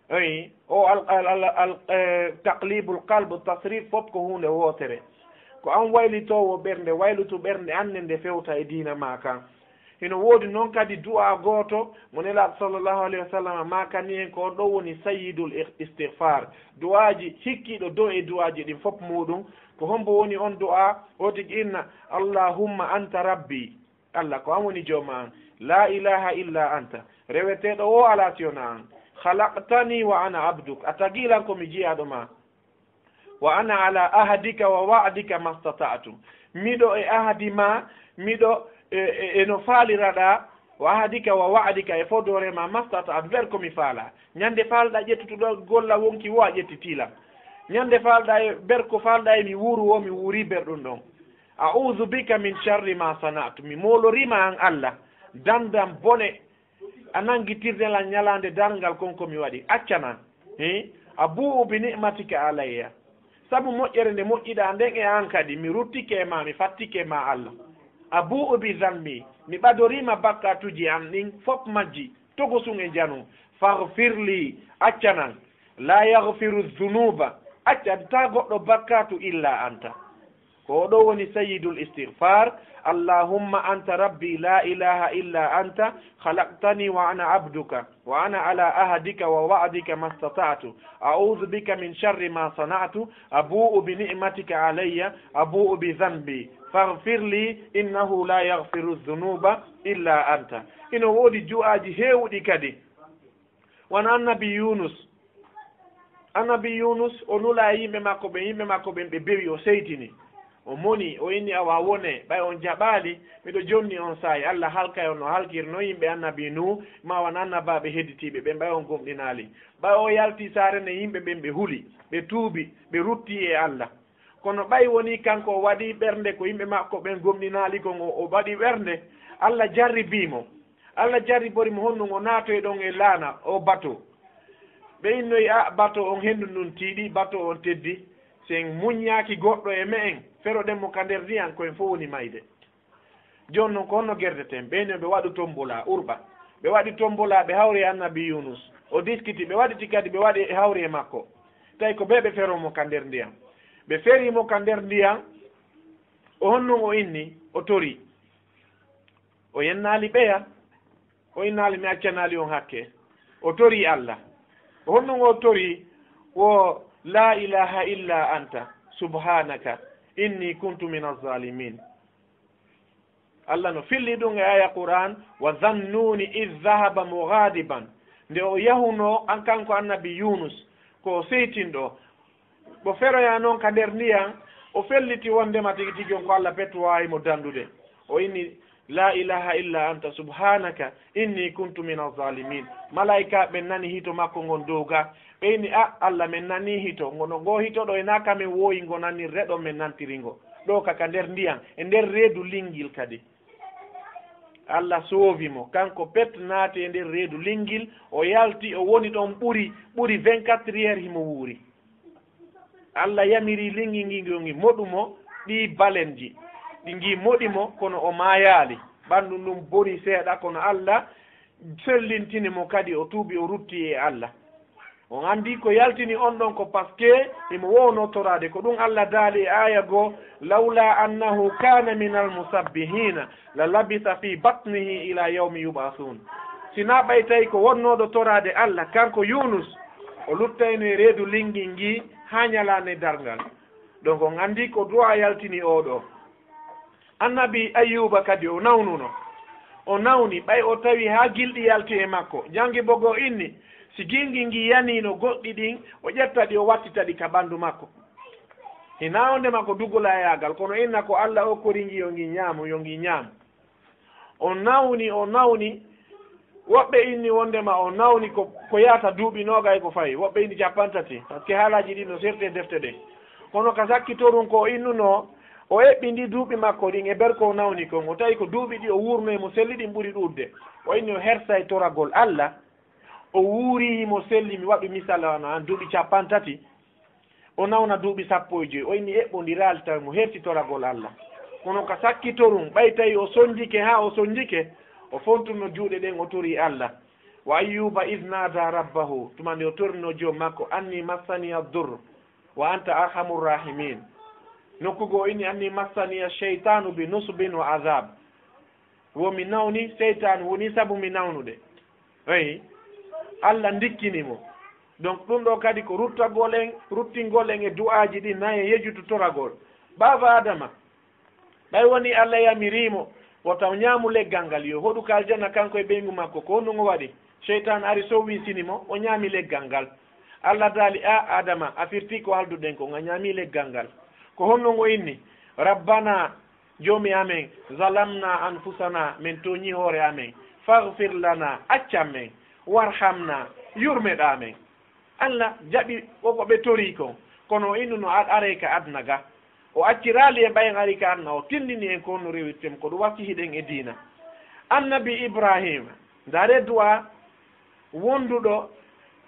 Eyi, o al, al, al, al, eh, taqlibul qalb, tasrif, fof ko huunde wootere. Ko an waylitoowo ɓernde, waylutu ɓernde an nde nde fewta e diina ma kan. Hino woodi noon kadi du'a gooto mo Nelaaɗo sallallahu alayhi wa sallam maakani en, ko on ɗo woni sayyidul is-, istighfar. Du'aaji, hikkiiɗo do e du'aaji ɗin fof muuɗum, ko hombo woni on du'a? O tigi inna, "Allahumma anta rabbi." Allah, ko an woni jooma an. La ilaha illa anta. Reweteeɗo wo alaa si wonaa an. Khalaqtani wa ana abduk. A tagi lan ko mi jiyaaɗo ma. Wa ana ala ahdika wa wa'dika mastata'tu. Miɗo e ahadi ma, miɗo e, e, e no faaliraɗaa, wa ahdika wa wa'dika, e fodoore ma, mastata'tu, ber ko mi faala. Ñande faalɗaa ƴettutuɗo golla wonki wo a ƴettitii lan. Ñande faalɗaa e ber ko faalɗaa e mi wuuru wo mi wuuri ber ɗum ɗon. A'udhu bika min sharri ma sana'tu. Mi mooloriima an Allah, dandam bone a nanngitirde lan ñalaande darngal kon ko mi waɗi. Accanan. Hi? Abu'u bi ni'matika alayya. Sabu moƴƴere nde moƴƴiɗaa nden e an kadi, mi ruttike e ma, mi fattike e ma Allah. Abu'u bi dhanbi. Mi ɓadoriima bakkaatuuji an ɗin fof majji, togosun e njanun. Faghfir li, accanan. La yaghfiru dhunuba. Accantaa goɗɗo bakkaatu illa anta. Ko o ɗo woni sayyidul istighfar. Allahumma anta rabbi la ilaha illa anta, khalaqtani wa ana abduka, wa ana ala ahdika wa wa'dika mastata'tu, a'udhu bika min sharri ma sana'tu, abu'u bi ni'matika alayya, abu'u bi dhanbi, faghfir li, innahu la yaghfiru dhunuba illa anta. Ino woodi du'aaji heewuɗi kadi. Wano annabi Yunus. Annabi Yunus, o nula e yimɓe makko ɓen, yimɓe makko ɓen ɓe bewi, o seytini. O moni, o inni, "Awa wone, ɓay on jaɓaali, miɗo jonni on saa'i, Allah halkay on no halkirno yimɓe annabi Nuh, ma wan annabaaɓe hedditiiɓe ɓen, ɓay on gomɗinaali." Ɓay o yalti saare nden, yimɓe ɓen ɓe huli, ɓe tuubi, ɓe rutti e Allah. Kono ɓay wonii kanko o waɗii ɓernde ko yimɓe makko ɓen gomɗinaali kon, o, o waɗii ɓernde, Allah jarribii mo. Allah jarribori mo honɗum o naatoyi ɗon e laana o bato. Ɓe innoyi, "A, bato on, henndu ndun tiiɗi, bato on teddi. Si en muññaaki goɗɗo e me'en, feroɗen mo ka nder ndiyan, ko en fof woni mayde." Jooni non, ko honno gerdeten? Ɓe no ɓe waɗu tombola, urɓa. Ɓe waɗi tombola, ɓe hawri e annabi Yunus. O diskiti, ɓe waɗiti kadi, ɓe waɗi hawri e makko. Tawi ko ɓe ɓe feroo mo ka nder ndiyan. Ɓe ferii mo ka nder ndiyan, o honno o inni, o tori. O yennaali ɓeya, o innaali mi accanaali on hakke. O tori Allah. O honno o tori, wo, "La ilaha illa anta, subhanaka, inni kuntu min azzalimin." Allah no filli ɗum e aya Qur'an, "Wa dhannuni idh dhahaba mughadiban." Nde o yahunoo, an kanko annabi Yunus, ko o seytinɗo, o feroyaa noon ka nder ndiyan, o felliti wondema tigi tigi on ko Allah pettu waawi mo dandude. O inni, "La ilaha illa anta subhanaka inni kuntu min azzalimin." Malaika ɓen nani hito makko ngon dow ga. Ɓe inni, "A, Allah, men nani hito. Ngono ngo hito ɗo e naka men woyi ngo nanirre ɗo men nantiri ngo. Ɗo ka, ka nder ndiyan, e nder reedu lingil kadi." Allah soovi mo. Kanko pet naati e nder reedu lingil, o yalti, o woni ɗon ɓuri, ɓuri vingt-quatre heures himo wuuri. Allah yamiri lingi ngi, ngi, ngi moɗu mo ɗi balenji. Ɗi ngi moɗi mo, kono o maayaali. Ɓandu ndun boni seeɗa, kono Allah sellintini mo kadi, o tuubi, o rutti e Allah. On anndi ko yaltini on ɗon ko parce que imo wowno toraade. Ko ɗum Allah daali e aaya goo, "Lawla annahu kana min almusabbihina, la labisa fi batnihi ila yawmi yub'athun." Sinaa ɓay tawi ko wonnooɗo toraade Allah, kanko Yunus, o luttayno e reedu lingi ngi haa ñalaande darngal. Donc on anndi ko du'a yaltini oo ɗoo. Annabi Ayyuba kadi o nawnuno. O nawni, ɓay o tawi haa gilɗi yalti e makko. Janngi bogo inni, Si ginngi ngi yaniino goɗɗi ɗin, o ƴetta ɗi, o wattita ɗi ka ɓanndu makko. Hinaa wonde makko dugolaa e yaagal, kono inna ko Alla okkori ngi yo ngi ñaamu, yo ngi ñaamu. O nawni, o nawni. Woɓɓe inni wondema o nawni ko, ko yaata duuɓi noogay ko fawi. Woɓɓe inni cappanɗe tati. Parce que haalaaji ɗin no serti e defte ɗen. Kono ka sakkitorun ko o innunoo, o eɓɓi ndi duuɓi makko ɗin e berko o nawni kon. O tawi ko duuɓi ɗi o wuurno e mo selli ɗin ɓuri ɗuuɗde. O inni o hersay toragol Alla. O wuuri himo selli, mi waɗu misal wano an duuɓi cappanɗe tati. O nawna duuɓi sappo e joy. O inni eɓɓondiraali tawi mo hertitoragol Alla. Kono ka sakkitorun, ɓay tawi o sonjike haa o sonjike, o fontuno juuɗe ɗen o tori Alla. Wa ayyuba iz nada rabbahu, tuma nde o torino joom makko, anni massaniya dur, wa anta arhamur rahimin. Nokku goo o inni anni massaniya shaytanu bi nusbin wa azab. Wo mi nawni, seytaane woni sabu mi nawnude. Eyi, Alla ndikkini mo. Donc, ɗum ɗo kadi ko ruttagol en, ruttingol en e du'aaji ɗi naye yejutu toragol. Baaba Adama, ɓay woni Alla yamirii mo, wota o ñaamu leggal ngal, yo hoɗu ka aljanna kanko e ɓeyngu makko, ko honɗum o waɗi? Seytaane ari sowwisini mo, o ñaami leggal ngal. Alla daali, a Adama, a firti ko haalduɗen ko, nga ñaami leggal ngal. Ko honɗum o inni? Rabbana, Joomi amen, zalamna anfusana, men tooñi hoore amen, faghfir lana, accan men, warhamna, yurmeɗaa men. Alla jaɓi ko ko ɓe torii kon, kono o innuno a-, arey ka aduna ga. O acciraali en ɓay en ari ka aduna, o tindini en ko honno rewirten, ko ɗum wasiyi ɗen e diina. Annabi Ibrahima, ndaare du'a wonduɗo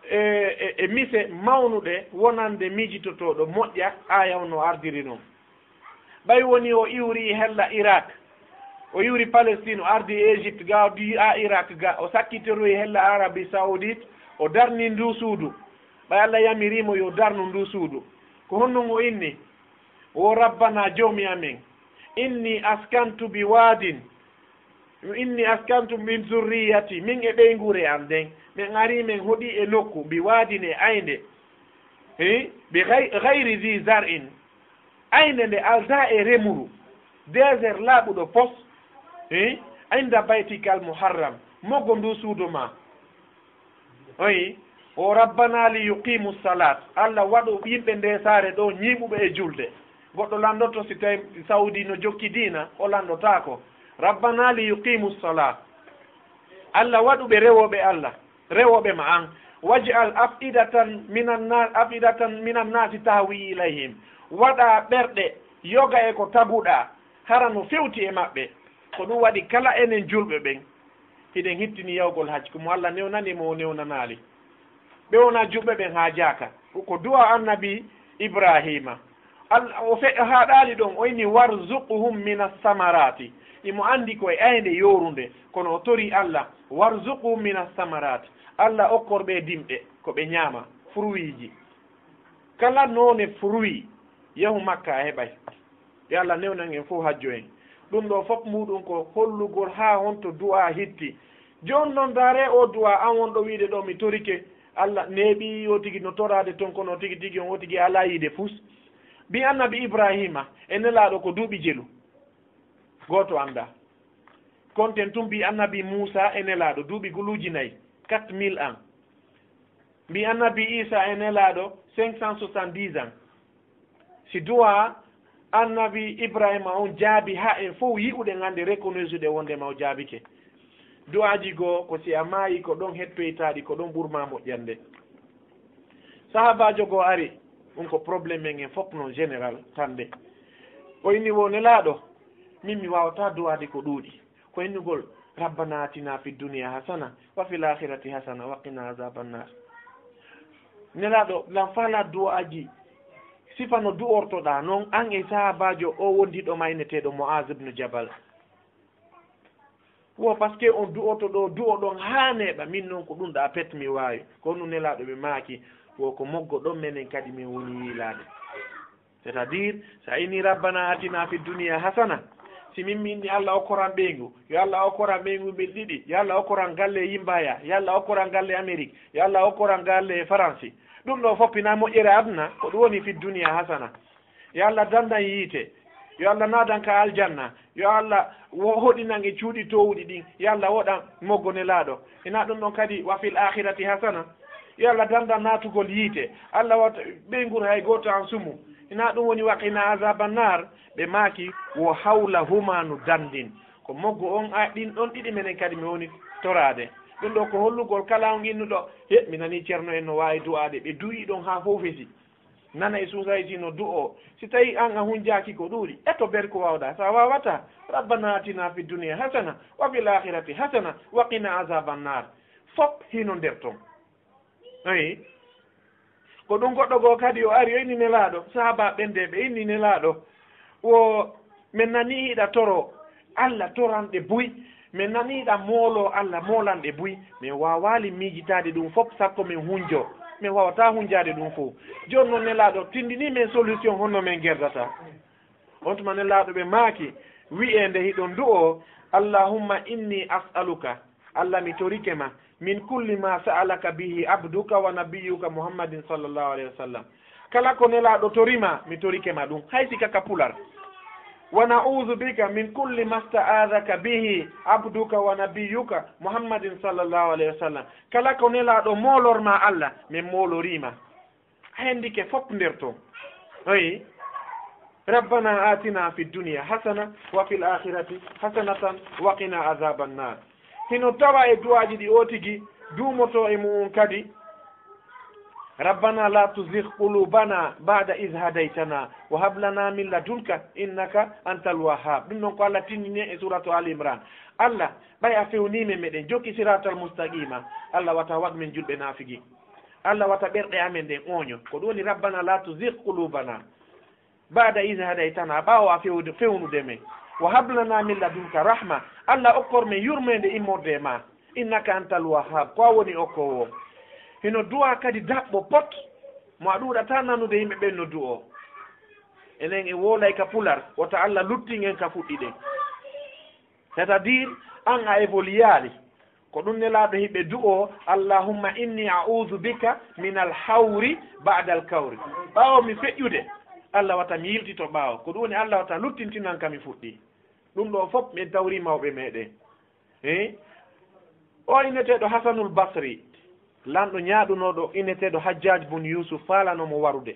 e, e, e mise mawnuɗe wonande miijitotooɗo moƴƴa, aaya on no ardiri non. Ɓay woni o iwri hella Irak, o iwri Palestine, o ardi Égypte ga, o di a Irak ga, o sakkitoroyi hella Arabie Saoudite, o darni ndu suudu. Ɓay Alla yamiri mo yo darnu ndu suudu. Ko honno o inni? Wo Rabbana Joomi amen, inni askantu bi waadin, inni askantu min zurriyati, min e ɓeynguure am nden, min ari min hoɗi e nokku, bi waadin e aynde, hi, bi ghay-, ghayri zi zar'in, aynde nde aldaa e remuru, désert laaɓuɗo pos, hi, inda baytikal muharram, moggo ndu suudu ma. Oyi, o Rabbana li yuqimu salat. Alla waɗu yimɓe nde saare ɗo ñiiɓuɓe e julde. Goɗɗo lanndotto si tawi Saudi no jokki diina, o lanndotaako. Rabbana li yuqimu salat. Alla waɗu ɓe rewooɓe Alla, rewooɓe ma an. Waj'al af'idatan minan na-, af'idatan minan nasi tahwi ilayhim. Waɗa ɓerɗe yoga e ko taguɗaa, hara no fewti e maɓɓe. Ko ɗum waɗi kala enen julɓe ɓen, hiɗen hittini yawgol hajji, ko mo Alla newnani e mo o newnanaali. Ɓe wona julɓe ɓen haajaaka. Ko du'a annabi Ibrahima. Al-, o fe-, o haɗaali ɗon, o inni, "Warzuqhum minas samarati." Imo anndi ko e aynde yoorunde, kono o tori Alla, "Warzuqhum minas samarati." Alla okkor ɓe dimɗe, ko ɓe ñaama, fruitji. Kala noone fruit, yahu Makka a heɓay. Yo Alla newnan en fof hajjo en. Ɗum ɗo fof muɗum ko hollugol haa honto du'a hitti. Jooni noon, ndaare o du'a an wonɗo wiide ɗo mi torike, Alla neeɓi o tigi no toraade toon, kono tigi tigi on o tigi alaa yiide fus. Mbi annabi Ibrahima e nelaaɗo ko duuɓi jelu. Gooto anndaa. Konten tun mbi annabi Muusa e nelaaɗo duuɓi guluuji nayi, quatre mille ans. Mbi annabi Iisa e nelaaɗo cinq cent soixante-dix ans. Si du'a annabi Ibrahima on jaabi, haa en fof yi'uɗen hannde, reconnaissude wondema o jaabike. Du'aaji goo ko si a maayi, ko ɗon hettoytaaɗi, ko ɗon ɓurma moƴƴande. Sahaabaajo goo ari, ɗum ko problème men en fof non général tan de. O inni wo nelaaɗo, min mi waawataa du'aade ko ɗuuɗi. Ko innugol, "Rabbana atina fid dunya hasana, wa fil akhirati hasana, wa qina azaban nar." Nelaaɗo, lan faala du'aaji, sifa no du'ortoɗaa non, an e sahaabaajo o wondiɗo ma inneteeɗo Mu'az ibn Jabal. Wo, parce que on du'oto ɗo, du'o ɗon haa neeɓa, min non ko ɗum ɗa pet mi waawi. Ko ɗum nelaaɗo ɓe maaki, wo ko moggo ɗon menen kadi min woni yiilaade. C'est-à-dire, so a inni, "Rabbana atina fid dunya hasana", si min mi inni, "Alla okkoran ɓeyngu, yo Alla okkoran ɓeyngu ɓe ɗiɗi, yo Alla okkoran galle e Yimbaya, yo Alla okkoran galle Amérique, yo Alla okkoran galle e Faransi." Ɗum ɗo fof ina moƴƴere aduna, ko ɗum woni fid dunya hasana. Yo Alla dandan yiite, yo Alla naadan ka aljanna, yo Alla wo-, hoɗinan e cuuɗi toowuɗi ɗin, yo Alla woɗan moggo nelaaɗo. Ina ɗum ɗon kadi, "Wa fil akhirati hasana." Yo Allah danndan naatugol yiite. Allah wata ɓeyngur hay gooto an sumu. Hinaa ɗum woni wa qina azaba nar? Ɓe maaki, wo hawla huma no danndin. Ko moggo on, a ɗin ɗon ɗiɗi menen kadi mi woni toraade. Ɗum ɗo ko hollugol kala on innuɗo, he, mi nanii Ceerno en no waawi du'aade. Ɓe du'ii ɗon haa fof fesi. Nana e suusay si no du'oo. Si tawi an a hunjaaki ko ɗuuɗi, eto ber ko waawɗaa. So a waawataa, rabbana atina fi dunya hasana, wa fil akhirati hasana, wa qina azaba nar. Fop hino nder ton. Ayi. Ko ɗum goɗɗo goo kadi o ari, o inni Nelaaɗo, sahaaba ɓen de ɓe inni Nelaaɗo, wo men nanii hiɗa toro Allah toranɗe buy, men nanii hiɗa moolo Allah moolanɗe buy, men waawaali miijitaade ɗum fof, sakko men hunjo, men waawataa hunjaade ɗum fof. Jooni noon Nelaaɗo tindinii men solution honno men gerdata. On tuma Nelaaɗo ɓe maaki, wi'ee nde hiɗon du'oo, Allahumma inni as'aluka, Allah mi torike ma, min kulli ma sa'alaka bihi abduka wa nabiyyuka Muhammadin sallallahu alayhi wa sallam. Kala ko Nelaaɗo tori ma, mi torike ma ɗum, hay si ka ka pular. Wa na'udhu bika min kulli ma sta'adhaka bihi abduka wa nabiyyuka Muhammadin sallallahu alayhi wa sallam. Kala ko Nelaaɗo moolor ma Allah, min moolorii ma. A hendike fop nder ton. Oyi. Rabbana atina fi dunya hasana wa fil akhirati hasanatan wa qina azaban nar. Hino tawa e du'aaji ɗi o tigi duumoto e mu'un kadi. Rabbana la tuzigh qulubana ba'da idh hadaytana wa hab lana min ladunka innaka antal wahhab. Ɗum ɗon ko Allah tindini e suratu Ali Imran. Allah, ɓay a fewnii men, meɗen jokki siratal mustaqima. Allah wata waɗ men julɓe naafigi. Allah wata ɓerɗe amen ɗen ooño. Ko ɗum woni, Rabbana la tuzigh qulubana ba'da idh hadaytana, ɓaawo a fewde, fewnude men. Wa hab lana min ladunka rahma, Allah okkor men yurmeende immorde e ma. Innaka antal wahhab, ko a woni okkoowo. Hino du'a kadi daɓɓo pot, mo a ɗuuɗata nanude yimɓe ɓen no du'oo. Enen e woolay ka pular, wota Allah luttin en ka fuɗɗi ɗen. C'est-à-dire, an a évoluaali. Ko ɗum Nelaaɗo hiɓe du'oo, Allahumma inni a'udhu bika min al hawri ba'da al kawri. Ɓaawo mi feƴƴude, Allah wata mi yiltito ɓaawo. Ko ɗum woni Allah wata luttintinan ka mi fuɗɗi. Ɗum ɗo fof min tawri mawɓe meɗen. Eh? O inneteeɗo Hasanul Basri, lanɗo ñaaɗunooɗo inneteeɗo Hajjaj bun Yusuf faalano mo warude.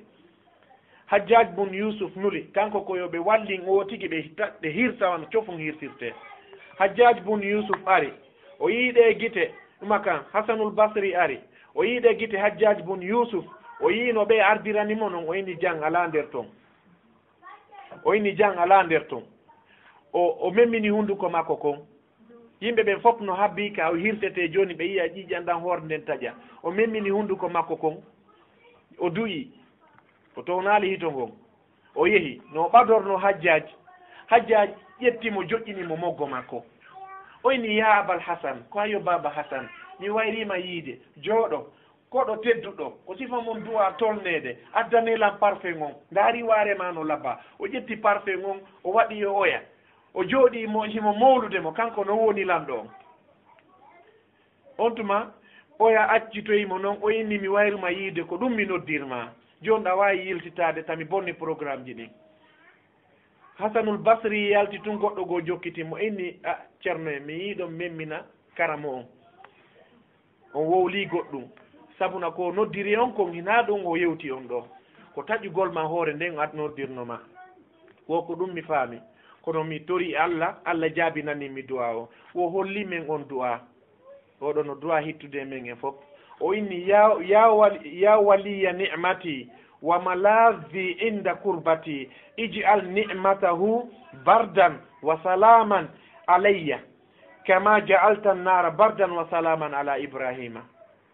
Hajjaj bun Yusuf nuli, kanko ko yo ɓe wallin o tigi ɓe ta-, ɓe hirsa wano cofun hirsirte. Hajjaj bun Yusuf ari, o yii ɗe gite, ɗuma kan, Hasanul Basri ari, o yii ɗe gite Hajjaj bun Yusuf, o yii no ɓe ardirani mo non, o inni jan alaa nder ton. O inni jan alaa nder ton. O, o memmini hunduko makko kon. Yimɓe ɓen fof no habbii ka o hirtetee jooni, ɓe yi'a ƴiiƴan ɗan hoore nden taƴa. O memmini hunduko makko kon, o du'ii, o townaali hito ngon. O yehi, no o ɓadornoo Hajjaj. Hajjaj ƴetti mo, joƴƴini mo moggo makko. O inni, "Yaa Abal Hasan, ko ayo Baaba Hasan, mi wayrii ma yiide, jooɗo, koɗo tedduɗo, ko sifa mon du'a tolneede, addanee lan parfum on, ndaari waare ma no laba." O ƴetti parfum on, o waɗi yo oya. O jooɗii mo, himo mowlude mo, kanko no woni lanɗo on. On tuma, oya accitoyi mo non, o inni, "Mi wayru ma yiide, ko ɗum mi noddir ma. Jooni ɗa waawi yiltitaade, ta mi bonni programmeji ɗin." Hasanul Basri yalti tun, goɗɗo goo jokkiti mo, inni, "A, Ceerno en, mi yiɗon memmina karamo on." On wowlii goɗɗum. Sabuna ko noddiri on kon hinaa ɗum o yewti on ɗo. Ko taƴugol ma hoore nden ad-, noddirno ma. Wo ko ɗum mi faami. Kono mi torii Allah, Allah jaabinanii mi du'a o. Wo holli men on du'a. Oɗo no du'a hittude e men en fof. O inni, "Ya, ya wal-, ya waliya ni'mati wa malazi inda kurbati, ij'al ni'matahu bardan wa salaman alayya, kama ja'alta an-nara bardan wa salaman ala Ibrahima."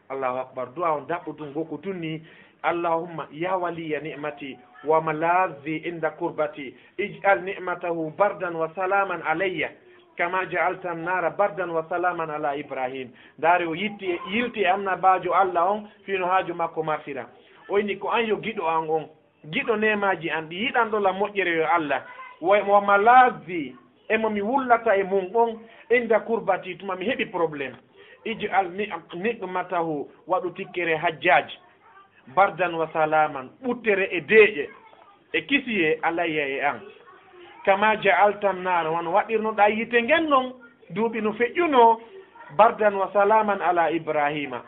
Allahu akbar. Du'a on daɓɓo ɗum, ngo ko tunni. "Allahumma ya waliya ni'mati wa malazi inda kurbati, ij'al ni'matahu bardan wa salaman alayya, kama ja'alta an-nara bardan wa salaman ala Ibrahim." Ndaari, o yitti, yilti e annabaajo Allah on, fii no haaju makko martira. O inni, "Ko an yo giɗo an on, giɗo neemaaji an ɗi, yiɗanɗo lan moƴƴere yo Allah. Wa, wa malazi, e mo mi wullata e mun on, inda kurbati, tuma mi heɓi problème. Ij'al ni-, ni'matahu, waɗu tikkere Hajjaj, bardan wa salaman, ɓuttere e deeƴe, e kisiyee alayya e an. Kama ja'alta an-nara, wano waɗirnoɗaa yiite ngen non, duuɓi no feƴƴunoo, bardan wa salaman ala Ibrahima."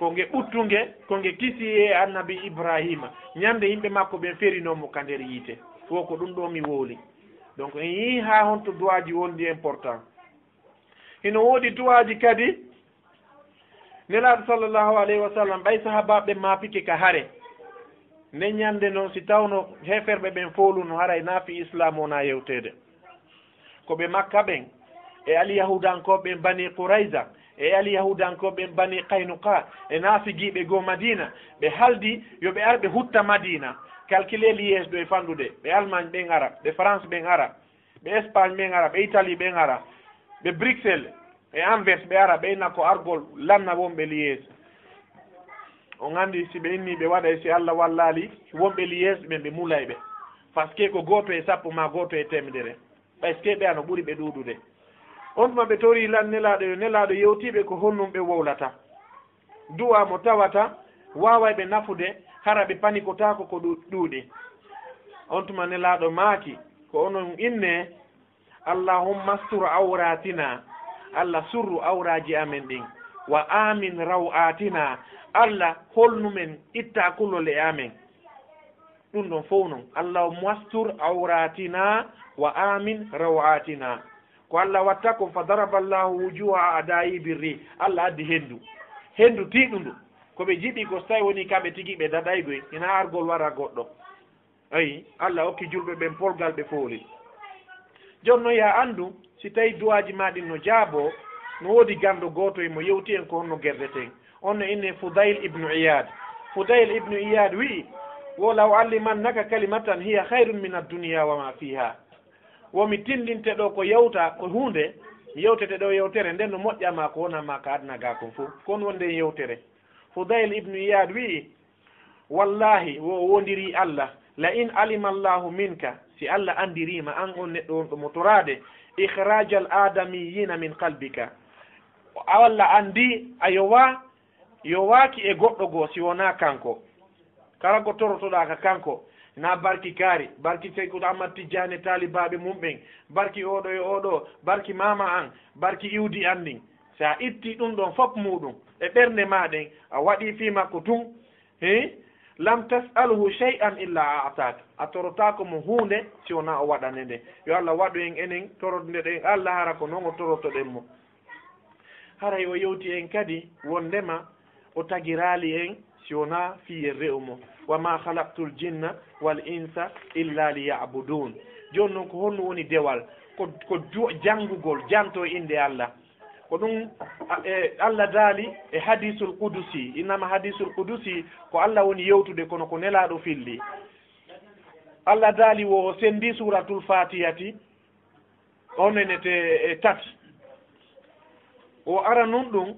Ko nge ɓuttunge, ko nge kisi e annabi Ibrahima. Ñande yimɓe makko ɓen ferinoo mo ka nder yiite. Wo ko ɗum ɗo mi wowli. Donc, en yii haa honto duwaaji wondi important. Hino woodi duwaaji kadi. Nelaaɗo sallallahu alayhi wa sallam, ɓay sahaabaaɓe maapike ka hare. Nden ñande non, si tawno heeferɓe ɓen fooluno, haray naafi Islaam wonaa yewteede. Ko ɓe Makka ɓen, e Alyahuudankooɓe ɓen Bani Qurayza, e Alyahuudankooɓe ɓen Bani Qaynuqa, e naafigiiɓe goo Madiina, ɓe haldi yo ɓe ar ɓe hutta Madiina. Calculer Liège ɗo e fanɗude, ɓe Allemagne ɓen ara, ɓe France ɓen ara, ɓe Espagne ɓen ara, ɓe Italie ɓen ara, ɓe Bruxelles, e Anvers ɓe ara, ɓe inna ko argol lanna wonɓe Liège. On anndi si ɓe inni ɓe waɗay, si Allah wallaali, wonɓe Liège ɓen ɓe mulay ɓe. Parce que ko gooto e sappo maa gooto e teemedere. Parce que ɓe ano ɓuri ɓe ɗuuɗude. On tuma ɓe tori lan Nelaaɗo, yo Nelaaɗo yewtiiɓe ko honɗum ɓe wowlata. Du'a mo tawata waaway ɓe nafude, hara ɓe panikotaako ko ɗu-, ɗuuɗi. On tuma Nelaaɗo maaki, ko onon inne, "Allahumma astur awratina." Allah surru awraaji amen ɗin. "Wa amin raw'atina." Allah holnu men, itta kulol e amen. Ɗum ɗon fow non, "Allahumma astur awratina wa amin raw'atina." Ko Allah watta kon, "Fa daraba Allahu wujuha a'da'i birri." Allah addi hendu. Hendu tiiɗundu. Ko ɓe jiɓi ko so tawi woni kamɓe tigi ɓe daɗaygoy, hina argol wara goɗɗo. Ayi, Allah okki julɓe ɓen polgal ɓe fooli. Jooni non, yaa anndu, si tawi duwaaji maa ɗin no jaaboo, no woodi ganndo gooto e mo yewti en ko honno gerdeten. On no innee Fudayl ibnu Iyaad. Fudayl ibnu Iyaad wi'i, "Wo la u'allimannaka kalimatan hiya khayrun min ad-dunya wa ma fiha." Wo mi tinndinte ɗo ko yewta, ko huunde, mi yewtete ɗo yewtere, nden no moƴƴa maa ko wona maa ka aduna gaa kon fow. Kon wonde en yewtere. Fudayl ibnu Iyaad wi'i, "Wallahi, wo o wondirii Allah, la in alima Allahu minka, si Allah anndirii ma an on neɗɗo wonɗo mo toraade, ikhrajal adamiyina min qalbika." Allah anndii a yowaa, yowaaki e goɗɗo goo si wonaa kanko. Kala ko torotoɗaa ka kanko, na barki kaari, barki Seyku Ahmad Tijjaani e taalibaaɓe mum ɓen, barki oɗo e oɗo, barki maama an, barki iwdi an ndin. Si a itti ɗum ɗon fof muuɗum e ɓernde maa ɗen, a waɗii fii makko tun, He? "Lam tas'alhu shay'an illa a'tak." A torotaako mo huunde si wonaa o waɗane nde. Yo Allah waɗu en enen toronde ɗen Allah hara ko non o torotoɗen mo. Haray o yewti en kadi wondema o tagiraali en si wonaa fii yerre o mo. "Wa ma khalaqtul jinna wal insa illa liya'budun." Jooni non ko honno woni dewal? Ko, ko jo-, janngugol, janto e innde Allah. Ko ɗum, a, e, Allah daali e hadisul qudusi. Innama hadisul qudusi ko Allah woni yewtude, kono ko Nelaaɗo filli. Allah daali wo o senndi Suuratul Faatihati, o nenete e tati. O ara nun ɗum,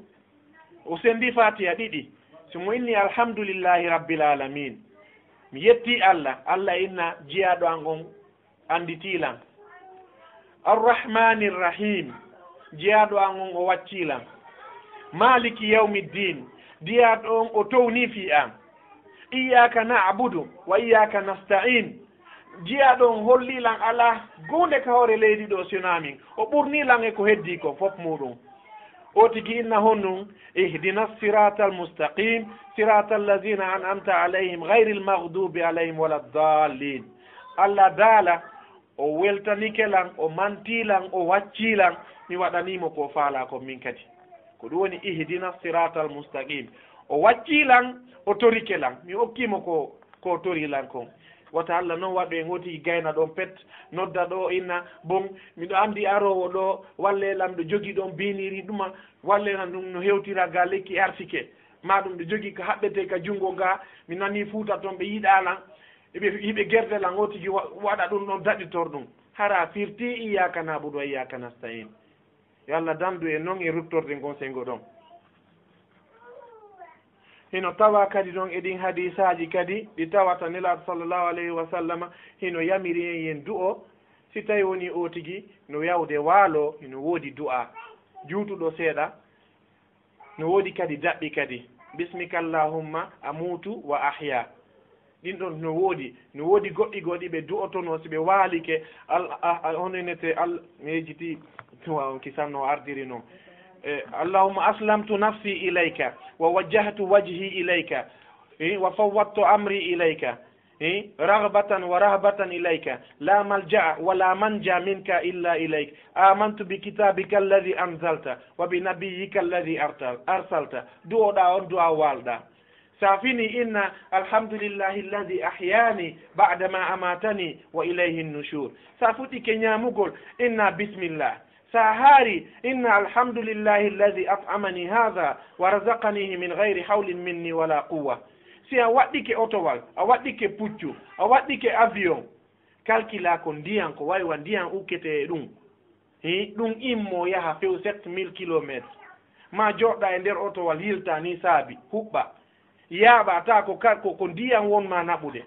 o senndi Faatiha ɗiɗi. Si mo inni, "Alhamdulillahi Rabbil Alamin." Mi yetti Allah, Allah inna jiyaaɗo an on annditi lan. Arrahmani Rahim, jiyaaɗo an on o waccii lan. Maliki Yawmiddin, jiyaaɗo on o townii fii an. Iyyaka na'budu wa iyyaka nasta'in, jiyaaɗo on hollii lan alaa huunde ka hoore leydi ɗo si wonaa min. O ɓurnii lan e ko heddii kon fof muuɗum. O tigi inna honɗum, "Ihdina siratal mustaqim, siratal lazina an'amta alayhim, ghayril maghdubi alayhim wala dallin." Allah daala, o weltanike lan, o mantii lan, o waccii lan, mi waɗanii mo ko faalaa kon min kadi. Ko ɗum woni ihdina siratal mustaqim. O waccii lan, o torike lan, mi okkii mo ko, ko tori lan kon. Wata Allah non waɗu en woti gayna ɗon pet, nodda ɗo inna, "Bon, miɗo anndi aroowo ɗo, walle lan ɗo jogi ɗon biiniri ɗuma, walle lan ɗum no hewtira ga lekki arsike. Ma ɗum ɗo jogi ka haɓɓete ka junngo ga, mi nanii Fuuta ton ɓe yiɗaa lan, hiɓe, hiɓe gerde lan o tigi wa-, waɗa ɗum ɗon daɗitor ɗum." Hara firti iyyaka na'budu wa iyyaka nasta'in. Yo Allah dandu en non e ruttorde ngon senngo ɗon. Hino tawa kadi ɗon e ɗin hadiisaaji kadi ɗi tawata Nelaaɗo sallallahu alayhi wa sallama hino yamiri en yen du'o, si tawi woni o tigi no yawde waalo, hino woodi du'a juutuɗo seeɗa, no woodi kadi daɓɓi kadi, "Bismika Allahumma amutu wa ahya." Ɗin ɗon no woodi, no woodi goɗɗi goɗɗi ɓe du'otono si ɓe waalike, al-, a, a, hono inete al-, mi yejjiti, tuwa on kisanno ardiri non. Eh, اللهم أسلمت نفسي إليك ووجهت وجهي إليك، eh, وفوضت أمري إليك، eh، رغبة ورهبة إليك، لا ملجأ ولا منجا منك إلا إليك، آمنت بكتابك الذي أنزلت وبنبيك الذي أرسل-، أرسلت. Du'oɗa on du'a walɗa. Sa fini inna الحمد لله الذي أحياني بعدما أماتني وإليه النشور. Sa fuɗɗike ñamugol inna bismillah. Sa haari inna الحمد لله الذي أطعمني هذا ورزقنيه من غير حول مني ولا قوة. Si a waɗɗike otowal, a waɗɗike puccu, a waɗɗike avion, kalkila ko ndiyan, ko waywa ndiyan ukkete e ɗum. Hi, ɗum immo yaha few sept mille kilomètres. Ma joɗɗa e nder otowal, yilta ni saabi, huɓɓa. Yaaɓa ta ko ka-, ko, ko ndiyan won ma naɓude.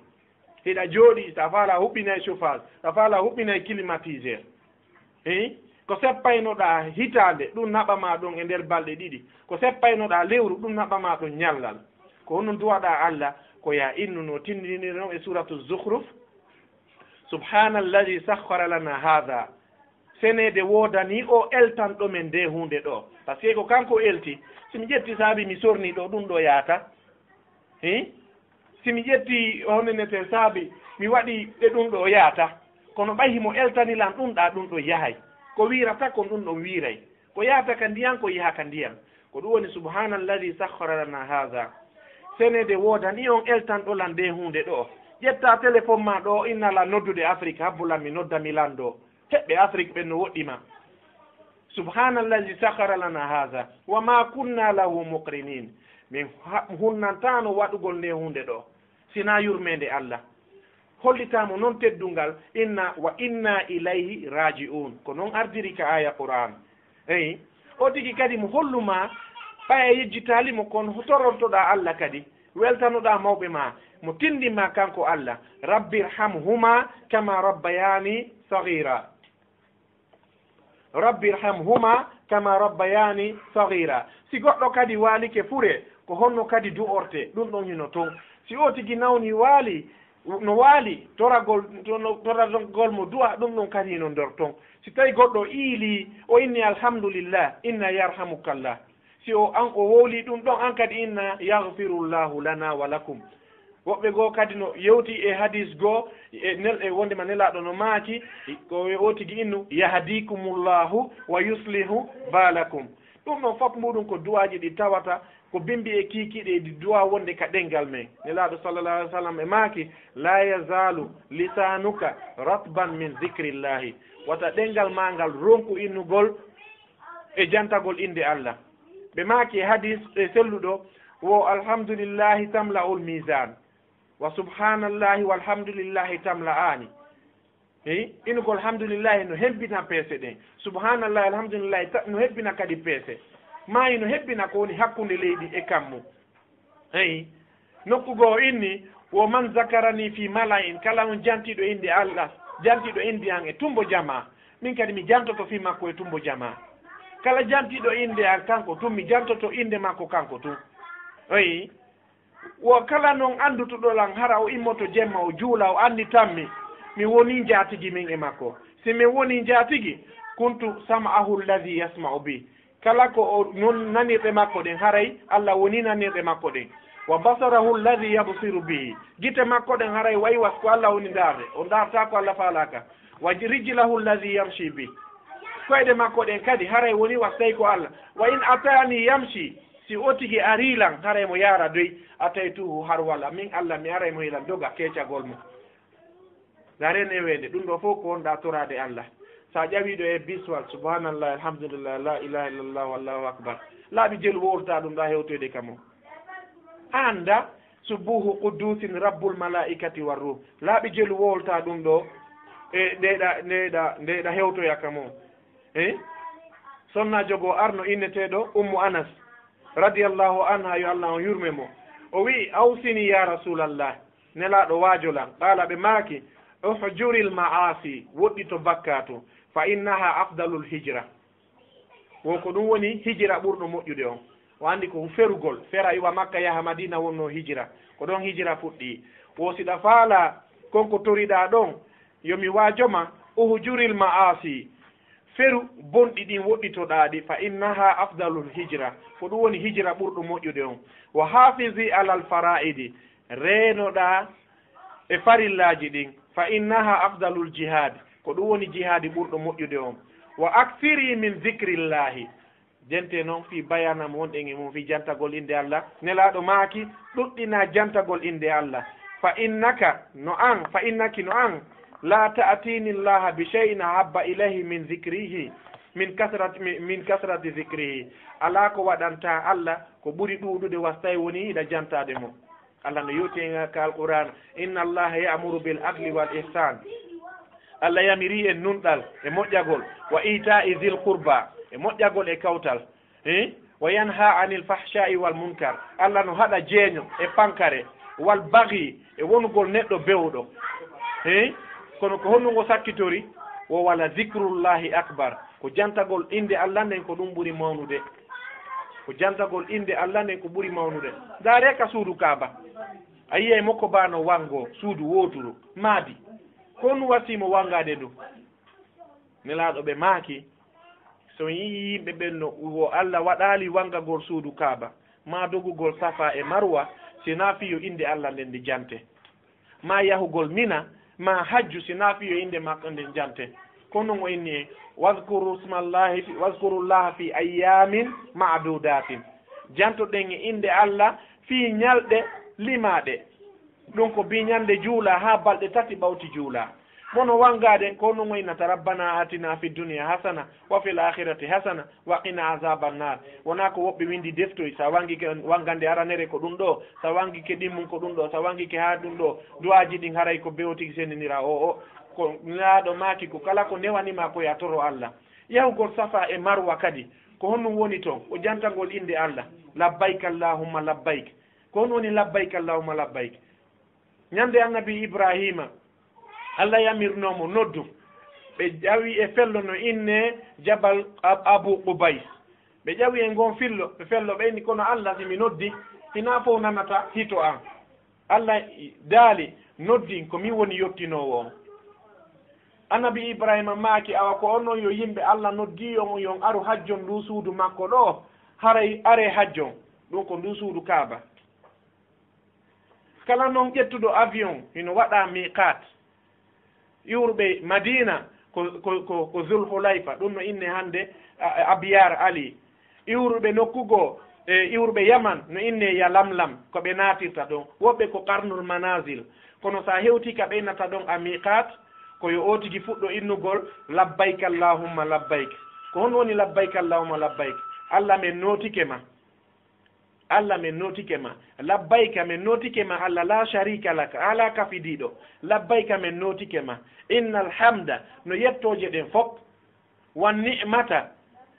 Hiɗa jooɗi, ta faala huɓɓinay chauffage, ta faala huɓɓinay climatiseur. Hi, ko seppaynoɗa hitaande, ɗum naɓa ma ɗon e nder balɗe ɗiɗi. Ko seppaynoɗa lewru, ɗum naɓa ma ɗon ñallal. Ko honno duwaɗa Allah, ko ya innuno tindiniri non e suratu Zukhruf. سبحان الذي سخر لنا هذا. Seneede woodanii o eltanɗo men nde huunde ɗo. Parce que ko kanko elti. Si mi ƴetti saabi mi sorni ɗo, ɗum ɗo yaata. Hi? Si mi ƴetti honenete saabi mi waɗi ɗe, ɗum ɗo yaata. Kono ɓay himo eltani lan ɗum ɗa, ɗum ɗo yahay. Ko wiirata kon ɗum ɗon wiiray. Ko yaata ka ndiyan, ko yaha ka ndiyan. Ko ɗum woni سبحان الذي سخر لنا هذا. Seneede woodanii on eltanɗo lan nde huunde ɗo. Ƴetta telefon ma ɗo, inna la noddude Afrik, habbu lan mi nodda mi lando. Heɓɓe Afrik ɓen no woɗɗi ma. سبحان الذي سخر لنا هذا وما كنا له مقرنين. Min ha-, hunnantaano waɗugol nde huunde ɗo, sinaa yurmeende Allah. Hollitaamo non teddungal, inna وإنا إليه راجعون. Ko non ardiri ka aaya Qur'aan. Eyi, o tigi kadi mo hollu ma, ɓay a yejjitaali mo, kon torontoɗaa Allah kadi, weltanoɗaa mawɓe ma, mo tindi ma kanko Allah, رب ارحمهما كما ربياني صغيرا. رب ارحمهما كما ربياني صغيرا. Si goɗɗo kadi waalike fure, ko honno kadi du'orte, ɗum ɗon hino ton. Si o tigi nawni waali, no waali, toragol, to-, no, toragol mo du'a, ɗum ɗon kadi hino nder ton. Si tawi goɗɗo iili, o inni alhamdulillah, inna yarhamukallah. Si o, an o wowli ɗum ɗon, an kadi inna yaghfirullahu lana wa lakum. Woɓɓe goo kadi no yewti e hadis goo, e nel-, e wondema Nelaaɗo no maaki, ko o tigi innu, "Yahdikumullahu wa yuslihu balakum." Ɗum ɗon fof muɗum ko duwaaji ɗi tawata ko bimbi e kiikiiɗe e ɗi duwa wonde ka ɗengal men. Nelaaɗo sallallahu alaihi wasallam e maaki, "La yazalu lisanuka ratban min zikrillahi." Wata ɗengal ma ngal ronku innugol e jantagol innde Allah. Ɓe maaki e hadis e selluɗo, wo, "Alhamdulillahi tamla'ul mizan, wa subhanallahi walhamdulillahi tamla'ani." Hi, inugol alhamdulillahi no hebbina peese ɗen. Subhanallahi, alhamdulillahi, ta-, no hebbina kadi peese. Maayi no hebbina ko woni hakkunde leydi e kammu. Eyi, nokku goo inni, "Wo man zakarani fi mala'in," kala on jantiiɗo innde Allah, jantiiɗo innde an e tumbo jamaa, min kadi mi jantoto fi makko e tumbo jamaa. Kala jantiiɗo innde an kanko tun, mi jantoto innde makko kanko tun. Eyi, wo kala non anndutuɗo lan, hara o immoto jemma, o juula, o anni tammi, mi woni njaatigi min e makko. Si min woni njaatigi, "Kuntu sam'ahu alladhi yasma'u bi." Kala ko o non nanirɗe makko ɗen, haray Allah woni nanirɗe makko ɗen. "Wa basarahu alladhi yabsiru bihi." Gite makko ɗen haray wayi was ko Allah woni ndaarde. O ndaarta ko Allah faalaaka. "Wa rijlahu alladhi yamshi bi." Koyɗe makko ɗen kadi haray woni was tawi ko Allah. "Wa in atani yamshi." Si o tigi arii lan, haray mo yaara doy. "Ataytuhu harwala." Min Allah, mi aray mo hilan doga keecagol mo. Dare neweende, ɗum ɗo fof ko wonɗa toraade Allah. Sa ƴawi ɗo e biswal, subhanallah, alhamdulillah, la ilaha illallah, wallahu akbar. Laaɓi jelu wowlata ɗum ɗa hewtoyde kam o. Anda, subbuhu quddusin rabbul malaikati war ruh. Laaɓi jelu wowlata ɗum ɗo e ndeɗa, ndeɗa, ndeɗa hewtoya kam o. Eh? Sonna jogo arno inneteeɗo Ummu Anas, radiyallahu anha, yo Allah on yurme mo. O wi'i, "Awsini ya Rasulallah." Nelaaɗo waajolan. Qaala, ɓe maaki, "Uhjuril ma'asi, woɗɗito bakkaatu, fa innaha afdalul hijra." Wo ko ɗum woni hijira ɓurɗo moƴƴude on. O anndi ko ferugol, fera iwa Makka yaha Madina wonno hijira. Ko ɗon hijira fuɗɗi. Wo siɗa faala kon ko toriɗa ɗon, yo mi waajo ma, "Uhjuril ma'asi, Feru bonɗi ɗin, woɗɗitoɗaa ɗi, fa innaha afdalul hijra, ko ɗum woni hijra ɓurɗo moƴƴude on. Wa hafizi alal fara'idi, reenoɗaa e farillaaji ɗin, fa innaha afdalul jihad, ko ɗum woni jihaadi ɓurɗo moƴƴude on. Wa aksiri min zikrillahi, jente noon fii bayanam wonɗen e mum, fii jantagol innde Allah. Nelaaɗo maaki, ɗuɗɗina jantagol innde Allah. Fa innaka, no an, fa innaki, no an, la ta'tini Allaha bi shay'in ahabba ilayhi min zikrihi, min kasrati, min, min kasrati zikrihi. Alaa ko waɗanta Allah ko ɓuri ɗuuɗude, wastay woni hiɗa jantaade mo. Allah no yewti en ka Alqur'aana, inna Allaha ya'muru bil adli wal ihsan. Allah yamiri en nunɗal e moƴƴagol, wa ita'i zil qurba, e moƴƴagol e kawtal, eh? Wa yanha anil fahsha'i wal munkar. Allah no haɗa jeeño e pankare, wal baghi, e wonugol neɗɗo bewɗo, eh? Kono ko honno ngo sakkitori? Wo wala zikrullahi akbar. Ko jantagol innde Allah nden ko ɗum ɓuri mawnude. Ko jantagol innde Allah nden ko ɓuri mawnude. Ndaaree ka suudu Kaaba. A yiyay mokko ba no wanngoo suudu wooturu, maadi. Ko honɗum wasii mo wanngaade ndu? Nelaaɗo ɓe maaki, so yi'i yimɓe ɓen no wo Allah waɗaali wanngagol suudu Kaaba, maa dogugol Safa e Marwa, si naa fii yo innde Allah nden nde jante. Maa yahugol Mina, maa hajju, si naa fii yo innde makko nden jante. Ko non o inni en, "Wazkuru smallahi fi, wazkurullaha fi ayyamin ma'dudatin." Jantoɗen e innde Allah fii ñalɗe limaaɗe. Ɗum ko bi ñande juula haa balɗe tati ɓawti juula. Mono wanngaade, ko non o innata, "Rabbana atina fi dunya hasana, wa fil akhirati hasana, wa qina azaban nar." Wonaa ko woɓɓe winndi deftoy, sa wanngike wanngande aranere ko ɗum ɗo, sa wanngike ɗimmum ko ɗum ɗo, sa wanngike haa ɗum ɗo, du'aaji ɗin haray ko bewtigi senndinira o, o. Ko Nelaaɗo maaki ko kala ko newani ma ko ya toro Allah. Yahugol Safa e Marwa kadi, ko honɗum woni ton? Ko jantagol innde Allah, "Labbayk Allahumma labbayk." Ko honɗum woni "Labbayk Allahumma labbayk"? Ñande Annabi Ibraahiima, Allah yamirnoo mo noddu. Ɓe ƴawi e fello no innee Jabal Ab-, Abu Qubays. Ɓe ƴawi e ngon fillo, ɓe fello, ɓe inni, "Kono Allah, si mi noddi, hinaa fof nanata hito an." Allah daali, "Noddin, ko min woni yottinoowo on." Annabi Ibraahiima maaki, "Awa ko onon yo yimɓe Allah noddi on, yon aru hajjon nduu suudu makko ɗoo, haray aree hajjon." Ɗum ko nduu suudu Kaaba. Kala non ƴettuɗo avion, hino waɗa miqaat. Iwruɓe Madina ko, ko, ko, ko Zul Hulayfa, ɗum no inne hannde, a, a, Abiyar Ali. Iwruɓe nokku goo, e iwruɓe Yaman no inne Yalamlam, ko ɓe naatirta ɗon. Woɓɓe ko Qarnul Manazil. Kono sa hewti ka ɓe innata ɗon a miqaat, ko yo o tigi fuɗɗo innugol, "Labbayk Allahumma labbayk." Ko honɗum woni "Labbayk Allahumma labbayk"? Allah, men nootike ma. Allah, men nootike ma. Labbayka, men nootike ma, Allah, la sharika laka, alaa kafidiiɗo. Labbayka, men nootike ma. Innal hamda, no yettooje ɗen fop, wan ni'mata,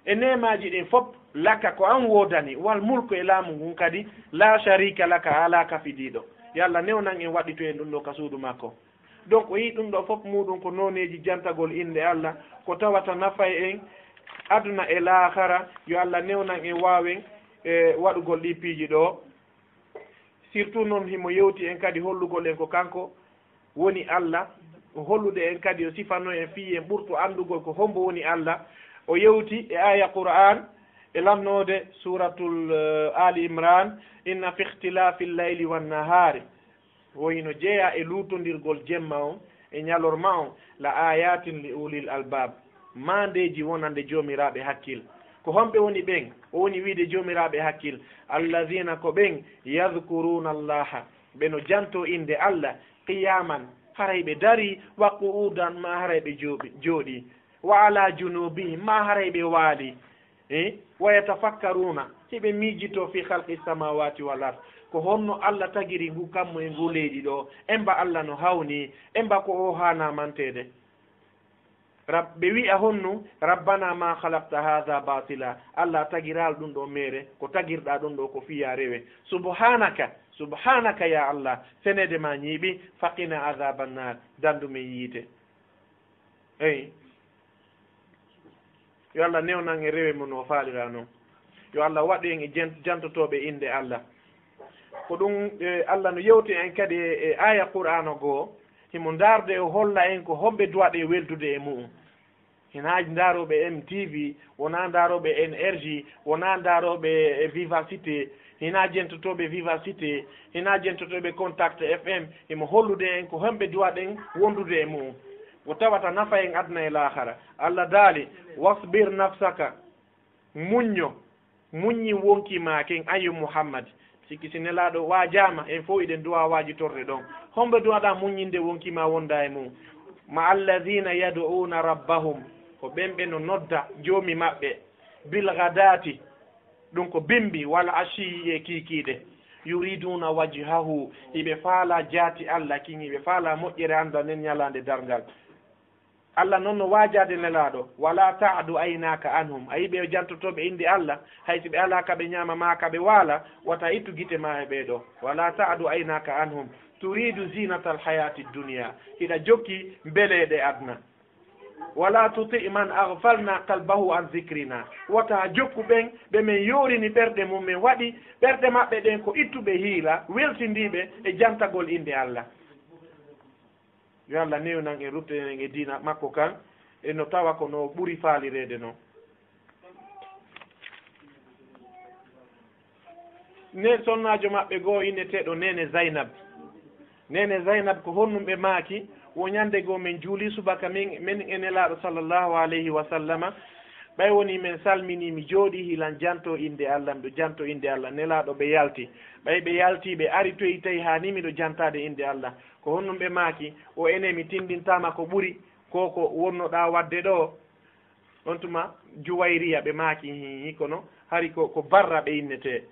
e neemaaji ɗin fop, laka, ko an woodani, wal mulku, e laamu ngun kadi, la sharika laka, alaa kafidiiɗo. Yo Allah newnan en waɗɗito en ɗum ɗo ka suudu makko. Donc, o yii ɗum ɗo fof muuɗum ko nooneeji jantagol innde Allah, ko tawata nafay en aduna e laakara. Yo Allah newnan en waawen e waɗugol ɗii piiji ɗo. Surtout noon, himo yewti en kadi hollugol en ko kanko woni Allah, hollude en kadi, o sifano en fii en ɓurtu anndugol ko hombo woni Allah. O yewti e aaya Qur'aan e lannoode suuratul, eh, Ali Imran, "Inna fi ikhtilafil layli wan nahaari." Wo hino jeyaa e luutondirgol jemma on e ñalorma on, "la ayatin li ulil albab." Maandeeji wonande joomiraaɓe hakkil. Ko homɓe woni ɓen? O woni wiide joomiraaɓe hakkil, "Alladhina", ko ɓen, "yadhkuruna Allaha", ɓe no janto innde Allah, "qiyaman", haray ɓe darii, "wa qu'udan", maa haray ɓe jooɓi-, jooɗii, "wa ala junubihim", maa haray ɓe waalii. Eh? "Wa yatafakkaruna", hiɓe miijito, "fi khalqi samawati wal ard", ko honno Allah tagiri ngu kammu e ngu leydi ɗo, emba Allah no hawni, emba ko o haana manteede. Rab-, ɓe wi'a honnu, "Rabbana ma khalaqta hadha batila", Allah, tagiraal ɗum ɗo meere, ko tagirɗa ɗum ɗo ko fiya rewe. "Subhanaka, subhanaka ya Allah", seneede ma ñiiɓi, "faqina adhaban nar", dandu men yiite. Eyi. Yo Allah newnan en rewe mo no faalira non. Yo Allah waɗu en e jen-, jantotooɓe innde Allah. Ko ɗum, e, Allah no yewti en kadi e, e aaya Qur'aana goo, himo ndaarde o holla en ko homɓe duwaɗe weldude e mu'um. Hinaa ndaarooɓe M T V, wonaa ndaarooɓe N R J, wonaa ndaarooɓe e Vivacité, hinaa jentotooɓe Vivacité, hinaa jentotooɓe Contact F M, himo hollude en ko homɓe duwaɗen wondude e mu'un. Ko tawata nafa en aduna e laahara. Allah daali, "Wasbir nafsaka." Muñño, muññi wonkii maa ken, an yo Muhammad. Sikki si Nelaaɗo waajaama, en fof iɗen duwaa waajitorde ɗon. Hombo duwaɗaa muññinde wonkii maa wonda e mum? "Ma alladhina yad'una rabbahum", ko ɓen ɓe no nodda Joomi maɓɓe, "bil ghadaati", ɗum ko bimbi, "wal ashiyi", e kiikiiɗe, "yuriduna wajhahu", hiɓe faala jaati Allah kin, hiɓe faala moƴƴere annda nden ñalaande darngal. Allah non no waajaade Nelaaɗo, "Wala ta'du aynaka anhum." A yi'i ɓe jantotooɓe innde Allah, hay si ɓe alaa ka ɓe ñaama maa ka ɓe waala, wata ittu gite maa e ɓee ɗoo. "Wala ta'du aynaka anhum, turidu zinatal hayati dunya." Hiɗa jokki mbeleeɗe aduna. "Wala tuti man aghfalna qalbahu an dhikrina." Wata jokku ɓen ɓe men yoorini ɓerɗe mum, men waɗi ɓerɗe maɓɓe ɗen ko ittuɓe hiila, weltindiiɓe e jantagol innde Allah. Yo Allah newnan en, ruttinen en e diina makko kan, e no tawa ko no ɓuri faalireede non. Ne sonnaajo maɓɓe goo inneteeɗo Neene Zaynab. Neene Zaynab ko honɗum ɓe maaki? Wo ñande goo men juuli subaka min, men e Nelaaɗo sallallahu alayhi wa sallama. Ɓay woni men salminii, mi jooɗii hilan janto innde Allah, miɗo janto innde Allah. Nelaaɗo ɓe yalti. Ɓay ɓe yalti, ɓe ari toy tawi haa ni miɗo jantaade innde Allah. Ko honɗum ɓe maaki? O ene mi tindintaama ko ɓuri ko ko wonnoɗaa waɗde ɗoo. On tuma Juwayriya ɓe maaki, "Hii, kono hari ko, ko Barra ɓe innetee."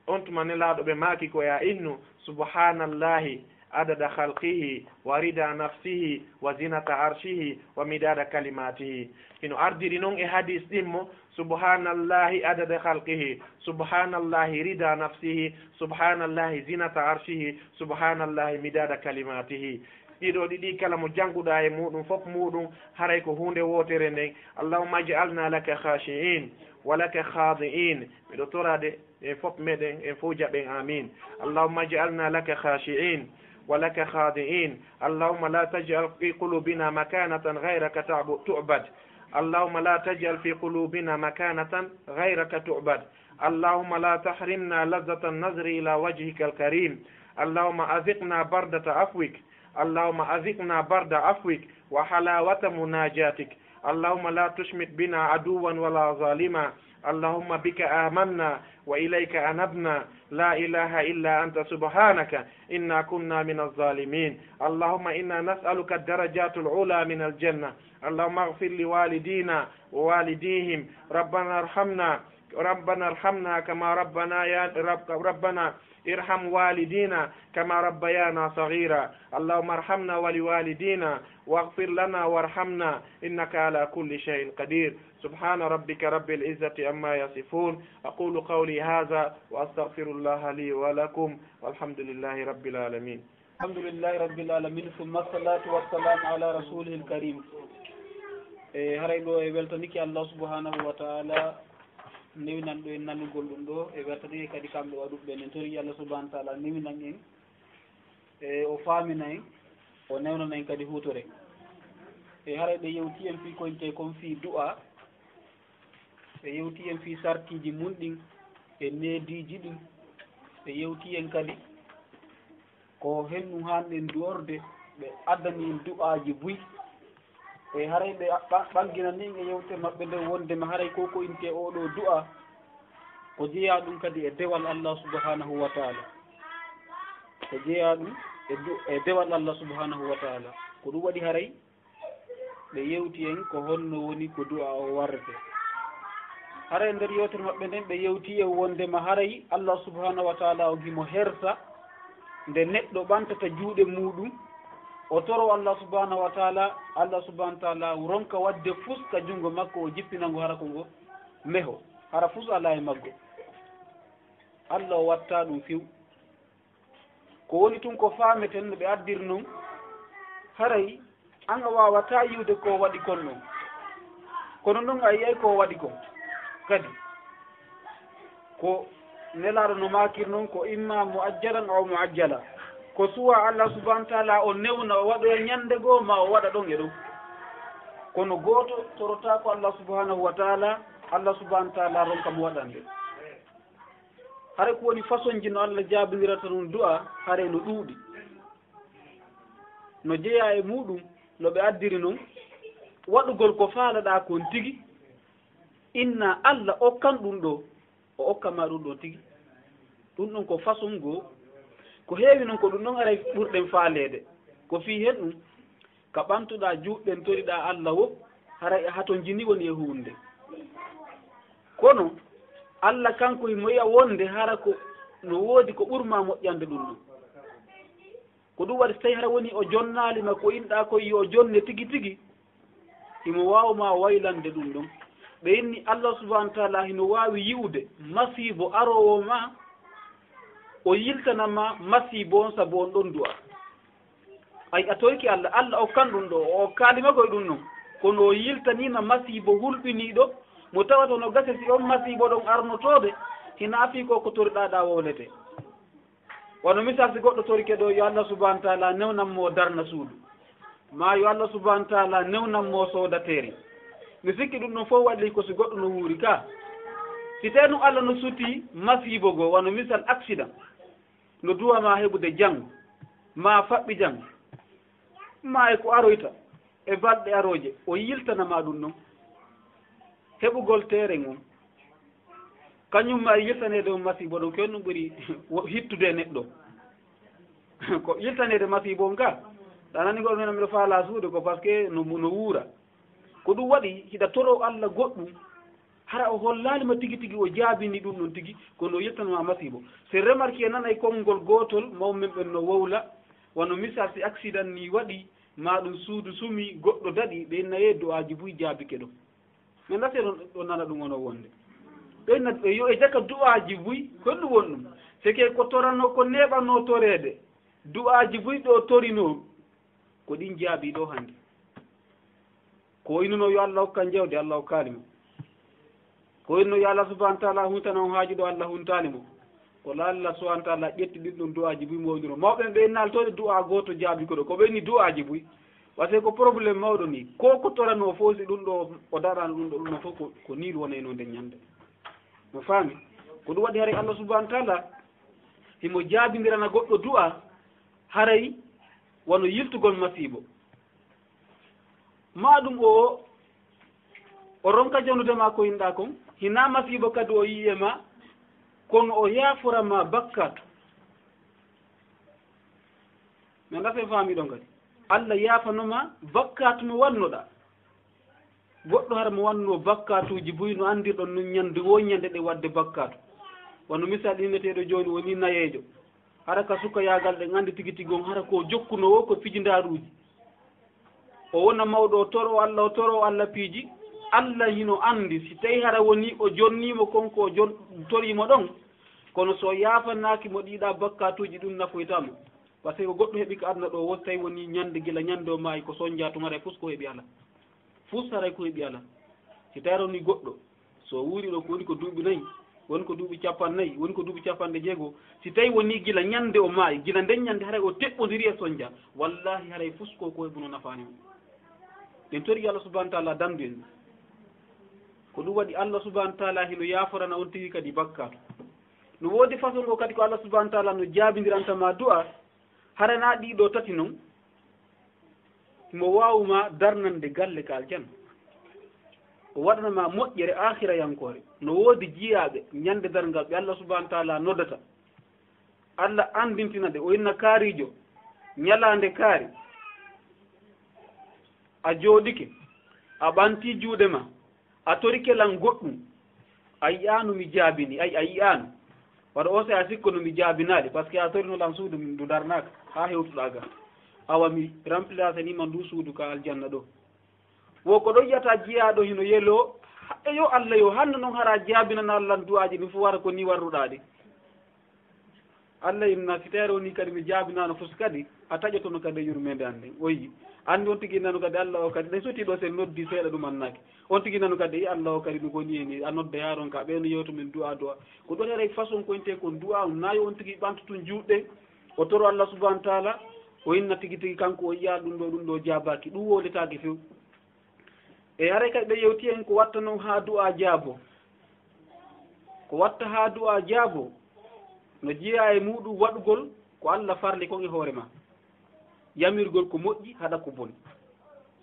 On tuma Nelaaɗo ɓe maaki ko, "Ya innu, subhanallahi adada khalqihi wa rida nafsihi wa zinata arshihi wa midada kalimatihi." Hino ardiri non e hadis ɗimmo, "Subhanallahi adada khalqihi, subhanallahi rida nafsihi, subhanallahi zinata arshihi, subhanallahi midada kalimatihi." Ɗiɗo ɗiɗi kala mo jannguɗaa e muɗum, fof muɗum haray ko huunde wootere nden. "Allahumma ij'alna laka khashi'in wa laka khadi'in." Miɗo toraade en fof meɗen, en fof jaɓen. Amin. "Allahumma ij'alna laka khashi'in wa laka khadi'in. Allahumma la taj'al fi qulubina makanatan ghayraka ta'bu-, tu'bad. Allahumma la taj'al fi qulubina makanatan ghayraka tu'bad. Allahumma la tahrimna lazzatan nazri ila wajhikal karim. Allahumma adhiqna bardata afwik. Allahumma adhiqna barda afwik wa halawata munajatik. Allahumma la tushmit bina aduwan wala zalima. Allahumma bika amanna wa ilayka anabna. La ilaha illa anta subhanaka inna kunna min az-zalimin. Allahumma inna nas'aluka ad-darajatul ula min al-janna. Allahumma ighfir li walidina wa walidihim. Rabbana arhamna, Rabbana arhamna kama rabbana ya Rabb-, Rabbana ارحم والدينا كما ربيانا صغيرا. اللهم ارحمنا ولوالدينا واغفر لنا وارحمنا إنك على كل شيء قدير. سبحان ربك رب العزة عما يصفون. أقول قولي هذا وأستغفر الله لي ولكم والحمد لله رب العالمين. الحمد لله رب العالمين، ثم الصلاة والسلام على رسوله الكريم. E haray ɗo e weltaniki Allah subhanahu wa ta'ala, newinan ɗo en nanugol ɗum ɗo, e weltaniki kadi kamɓe waɗuɓe ɓen. En tori Allah subhanahu wa ta'ala newinan en, e o faamina en, o newnana en kadi huutore. E haray ɓe yewti en fii ko inte kon fii du'a, ɓe yewti en fii sartiiji mun ɗin, e neediiji ɗin, ɓe yewti en kadi ko hennu haanɗen du'orde, ɓe addani en du'aaji buy. E haray ɓe ɓa-, ɓanginani en e yewtere maɓɓe nden wondema haray ko ko inte oo ɗoo du'a, ko jeyaa ɗum kadi e dewal Allah subhanahu wa ta'ala. Ko jeyaa ɗum e du-, e dewal Allah subhanahu wa ta'ala. Ko ɗum waɗi haray ɓe yewti en ko honno woni ko du'a o warrete. Hara e nder yewtere maɓɓe nden, ɓe yewti en wondema haray Allah subhanahu wa ta'ala o gimo hersa nde neɗɗo ɓantata juuɗe muɗum, o toro Allah subhanahu wa ta'ala, Allah subhanahu wa ta'ala ronka wadde fuska jungo makko, o jippina ngo hara ko ngo meho, hara fus ala e maggo. Allah o watta ɗum few. Ko woni tun ko faameten no ɓe addiri non, haray an a waawataa yi'ude ko o waɗi kon non. Kono non a yi'ay ko o waɗi kon kadi. Ko Nelaaɗo no maakiri non, ko imma mu'ajjalan aw mu'ajjala. Ko suwa Allah subhanahu wa ta'ala o newna, o waɗoya ñande goo, ma o waɗa ɗon e ɗon. Kono gooto torotaako Allah subhanahu wa taala, Allah subhanahu wa taala ronka mo waɗande. Hare ko woni façon ji no Allah jaabindirata ɗum du'a, hare no ɗuuɗi. No jeyaa e muɗum, no ɓe addiri non, waɗugol ko faalaɗaa kon tigi, inna Allah okkan ɗum ɗo, o okka ma ɗum ɗo tigi. Ɗum ɗon ko façon goo. Ko heewi non ko ɗum ɗon aray ɓurɗen faaleede. Ko fii hen ɗum, ka ɓantuɗaa juuɗɗen toriɗaa Allah wo, haray a hatonjini woni e huunde. Kono Allah kanko himo yi'a wonde hara ko no woodi ko ɓurma moƴƴande ɗum ɗon. Ko ɗum waɗi, so tawi hara woni o jonnaali ma ko inɗaa kon yo o jonne tigi tigi, himo waawa ma waylande ɗum ɗon. Ɓe inni Allah subhanahu wa taala hino waawi yi'ude masiibo aroowo ma, o yiltana ma masiibo on sabu on ɗon du'a. Ay, a torike Allah, Allah okkan ɗum ɗo, o okkaali ma koye ɗum ɗon. Kono o yiltanii ma masiibo hulɓiniiɗo, mo tawata no gasa si on masiibo ɗon arnotoode, hinaa fii ko ko toriɗaa ɗaa wowletee. Wano misal, si goɗɗo torike ɗo, yo Allah subhanahu wa taala newnan mo darna suudu, maa yo Allah subhanahu wa taala newnan mo soodateeri. Mi sikki ɗum ɗon fof waɗi ko si goɗɗo no wuuri ka. Si tawi ɗum Allah no suti masiibo goo, wano misal accident, no du'a ma heɓude janngo, maa faɓɓi janngo, maa e ko aroyta e balɗe arooje, o yiltana ma ɗum ɗon. Heɓugol teeren on, kañum ma e yiltaneede on masiibo ɗon, ko ɗum ɓuri wo-, hittude e neɗɗo. Ko yiltaneede masiibo on ka, ɗa nani goɗɗo nena miɗo faalaa suudu ko parce que no, no wuura. Ko ɗum waɗi hiɗa toroo Allah goɗɗum, hara o hollaali ma tigi tigi o jaabini ɗum ɗon tigi, kono o yiltana ma masiibo. Si remarque nanay konngol gootol, mawɓe men ɓen no wowla, wano misal si accident ni waɗi, maa ɗum suudu sumi, goɗɗo daɗi, ɓe inna yee du'aaji buy jaabike ɗo. Men ɗa seeɗa ɗo nana ɗum wono wonde. Ɓe inna ɓe yo e jaka du'aaji buy, ko ɗum woni ɗum. Seke ko torano, ko neeɓanoo toreede. Du'aaji buy ɗo torinoo, ko ɗin jaabi ɗo hannde. Ko o innuno yo Allah hokkan jawdi, Allah hokkaali mo. Ko o innuno yo Allah subhanahu wa taala huntana on haaju ɗo, Allah huntaali mo. Ko Allah subhanahu wa taala ƴetti ɗin ɗon du'aaji buy mo woniro. Mawɓe ɓe innaali to ɗe du'aa gooto jaabi ko ɗo. Ko ɓe inni du'aaji buy. Parce que ko problème mawɗo ni. Ko ko torano fof si ɗum ɗo o darano ɗum ɗo, ɗum ɗo fof ko, ko niil wonayno nden ñande. Mo faami? Ko ɗum waɗi haray Allah subhanahu wa taala himo jaabindirana goɗɗo du'a haray wano yiltugol masiibo. Maa ɗum o, o ronka jonude ma ko inɗaa kon, hinaa masiibo kadi o yi'i e ma, kono o yaafora ma bakkaatu. Men ɗa fen faami ɗon kadi. Allah yaafano ma bakkaatu mo wannoɗaa. Goɗɗo hara mo wanno bakkaatuuji buy no anndirɗon nun ñande wo ñande ɗe waɗde bakkaatu. Wano misal inneteeɗo jooni woni nayeejo. Hara ka sukayaagal ɗen anndi tigi tigi on hara ko jokkuno wo ko fijindaaruuji. O wona mawɗo, o toro Allah, o toro Allah piiji. Allah hino anndi si tawi hara woni o jonniimo kon ko o jon-, toriimo ɗon. Kono so yaafanaaki mo ɗiɗa bakkaatuuji ɗum nafoytaa mo. Parce que ko goɗɗo heɓi ka aduna ɗo, wo tawi woni ñande gila ñande o maayi ko sonjaa tun haray fus ko heɓi ala. Fus haray ko heɓi ala. Si tawi woni goɗɗo, so wuuri ɗo ko woni ko duuɓi nayi, woni ko duuɓi cappannayi, woni ko duuɓi capanɗe jeego. Si tawi woni gila ñande o maayi, gila nden ñande haray o teɓɓondiri e sonja, wallahi haray fus ko ko heɓuno nafaani mo. En tori Allah subhanahu wa taala dandu en. Ko ɗum waɗi Allah subhanahu wa taala hino yaaforana on tigi kadi bakkaatu. No woodi façon goo kadi ko Allah subhanahu wa taala no jaabindiranta ma du'a, hara na ɗii ɗoo tati non, mo waawu ma darnande galle ka aljanna. O waɗana ma moƴƴere aakhirayankoore. No woodi jiyaaɓe ñande darngal ɓe Allah subhanahu wa taala noddata. Allah anndintina ɓe, o inna kaariijo, ñalaande kaari, a jooɗike, a ɓantii juuɗe ma, a torike lan goɗɗum, a yi'aano mi jaabini, ay, a yi'aano. Wata on saa'i a sikko no mi jaabinaali, parce que a torino lan suudu, ndu darnaaka, haa hewtuɗaa ga. Awa mi remplacanii ma ndu suudu ka aljanna ɗo. Wo ko ɗon yi'ata jiyaaɗo hino yeloo, ha-, eyo Allah yo, hannde non hara jaabinanaa lan du'aaji ɗin fof, wara ko ni warruɗaa ɗi. Allah inna, si tawi woni kadi mi jaabinaano fus kadi, a taƴotono kadi e yurmeende an nden. O yi'i. Anndi on tigi nanu kadi Allah o kadi, ɗen soti ɗo sen noddi seeɗa ɗum annaaki. On tigi nanu kadi, e Allah o kadi ɗum woni e ni, a nodda yaaron ka, ɓe no yewto min du'a du'a. Ko ɗon haray façon ko inte kon du'a, um naayo on tigi ɓantu tun juuɗe, o toro Allah subhanahu wa taala, o inna tigi tigi kanko o yi'a ɗum ɗo, ɗum ɗo jaabaaki, ɗum wowletaake few. E haray kadi ɓe yewti en ko watta non haa du'a jaabo. Ko watta haa du'a jaabo, no jeyaa e muuɗum waɗugol ko Alla farli kon e hoore ma. Yamirgol ko moƴƴi, haɗa ko boni.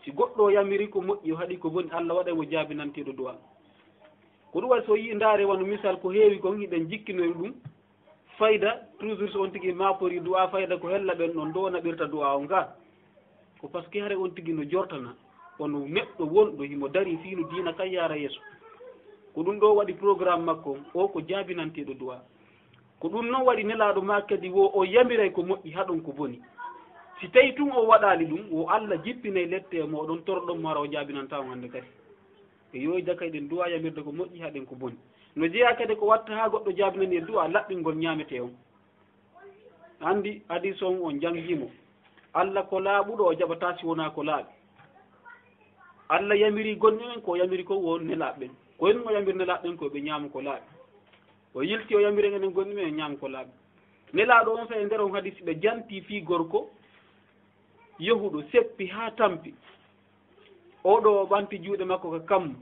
Si goɗɗo o yamiri ko moƴƴi, o haɗi ko boni, Alla waɗay mo jaabinanteeɗo du'a. Ko ɗum waɗi so yii ndaare wano misal ko heewi kon hiɗen jikkinori ɗum, fayda, toujours so on tigi maapori du'a fayda ko hella ɓen ɗon ɗo naɓirta du'a on ga. Ko parce que hare on tigi no jortana, ono neɗɗo wonɗo himo dari fii no diina kan yaara yeeso. Ko ɗum ɗo waɗi programme makko on, o ko jaabinanteeɗo du'a. Ko ɗum non waɗi Nelaaɗo ma kadi wo o yamiray ko moƴƴi, haɗon ko boni. Si tawi tun o waɗaali ɗum, wo Alla jippinay lette e mooɗon, toroɗon mo hara o jaabinanta on hande kadi. E yo e jaka eɗen du'a yamirde ko moƴƴi, haɗen ko boni. No jeyaa kadi ko watta haa goɗɗo jaabinani e du'a laɓɓingol ñaametee on. Anndi hadiis on, on janngii mo. Alla ko laaɓuɗo, o jaɓataa si wonaa ko laaɓi. Alla yamiri gonɗi men ko o yamiri ko wo nelaaɓe ɓen. Ko en o yamiri nelaaɓe ɓen ko ɓe ñaama ko laaɓi. O yilti o yamiri enen gonɗi men en ñaama ko laaɓi. Nelaaɗo on sa e nder on hadiisi ɓe janti fii gorko yahuɗo seppi haa tampi. Oɗo o ɓanti juuɗe makko ka kammu.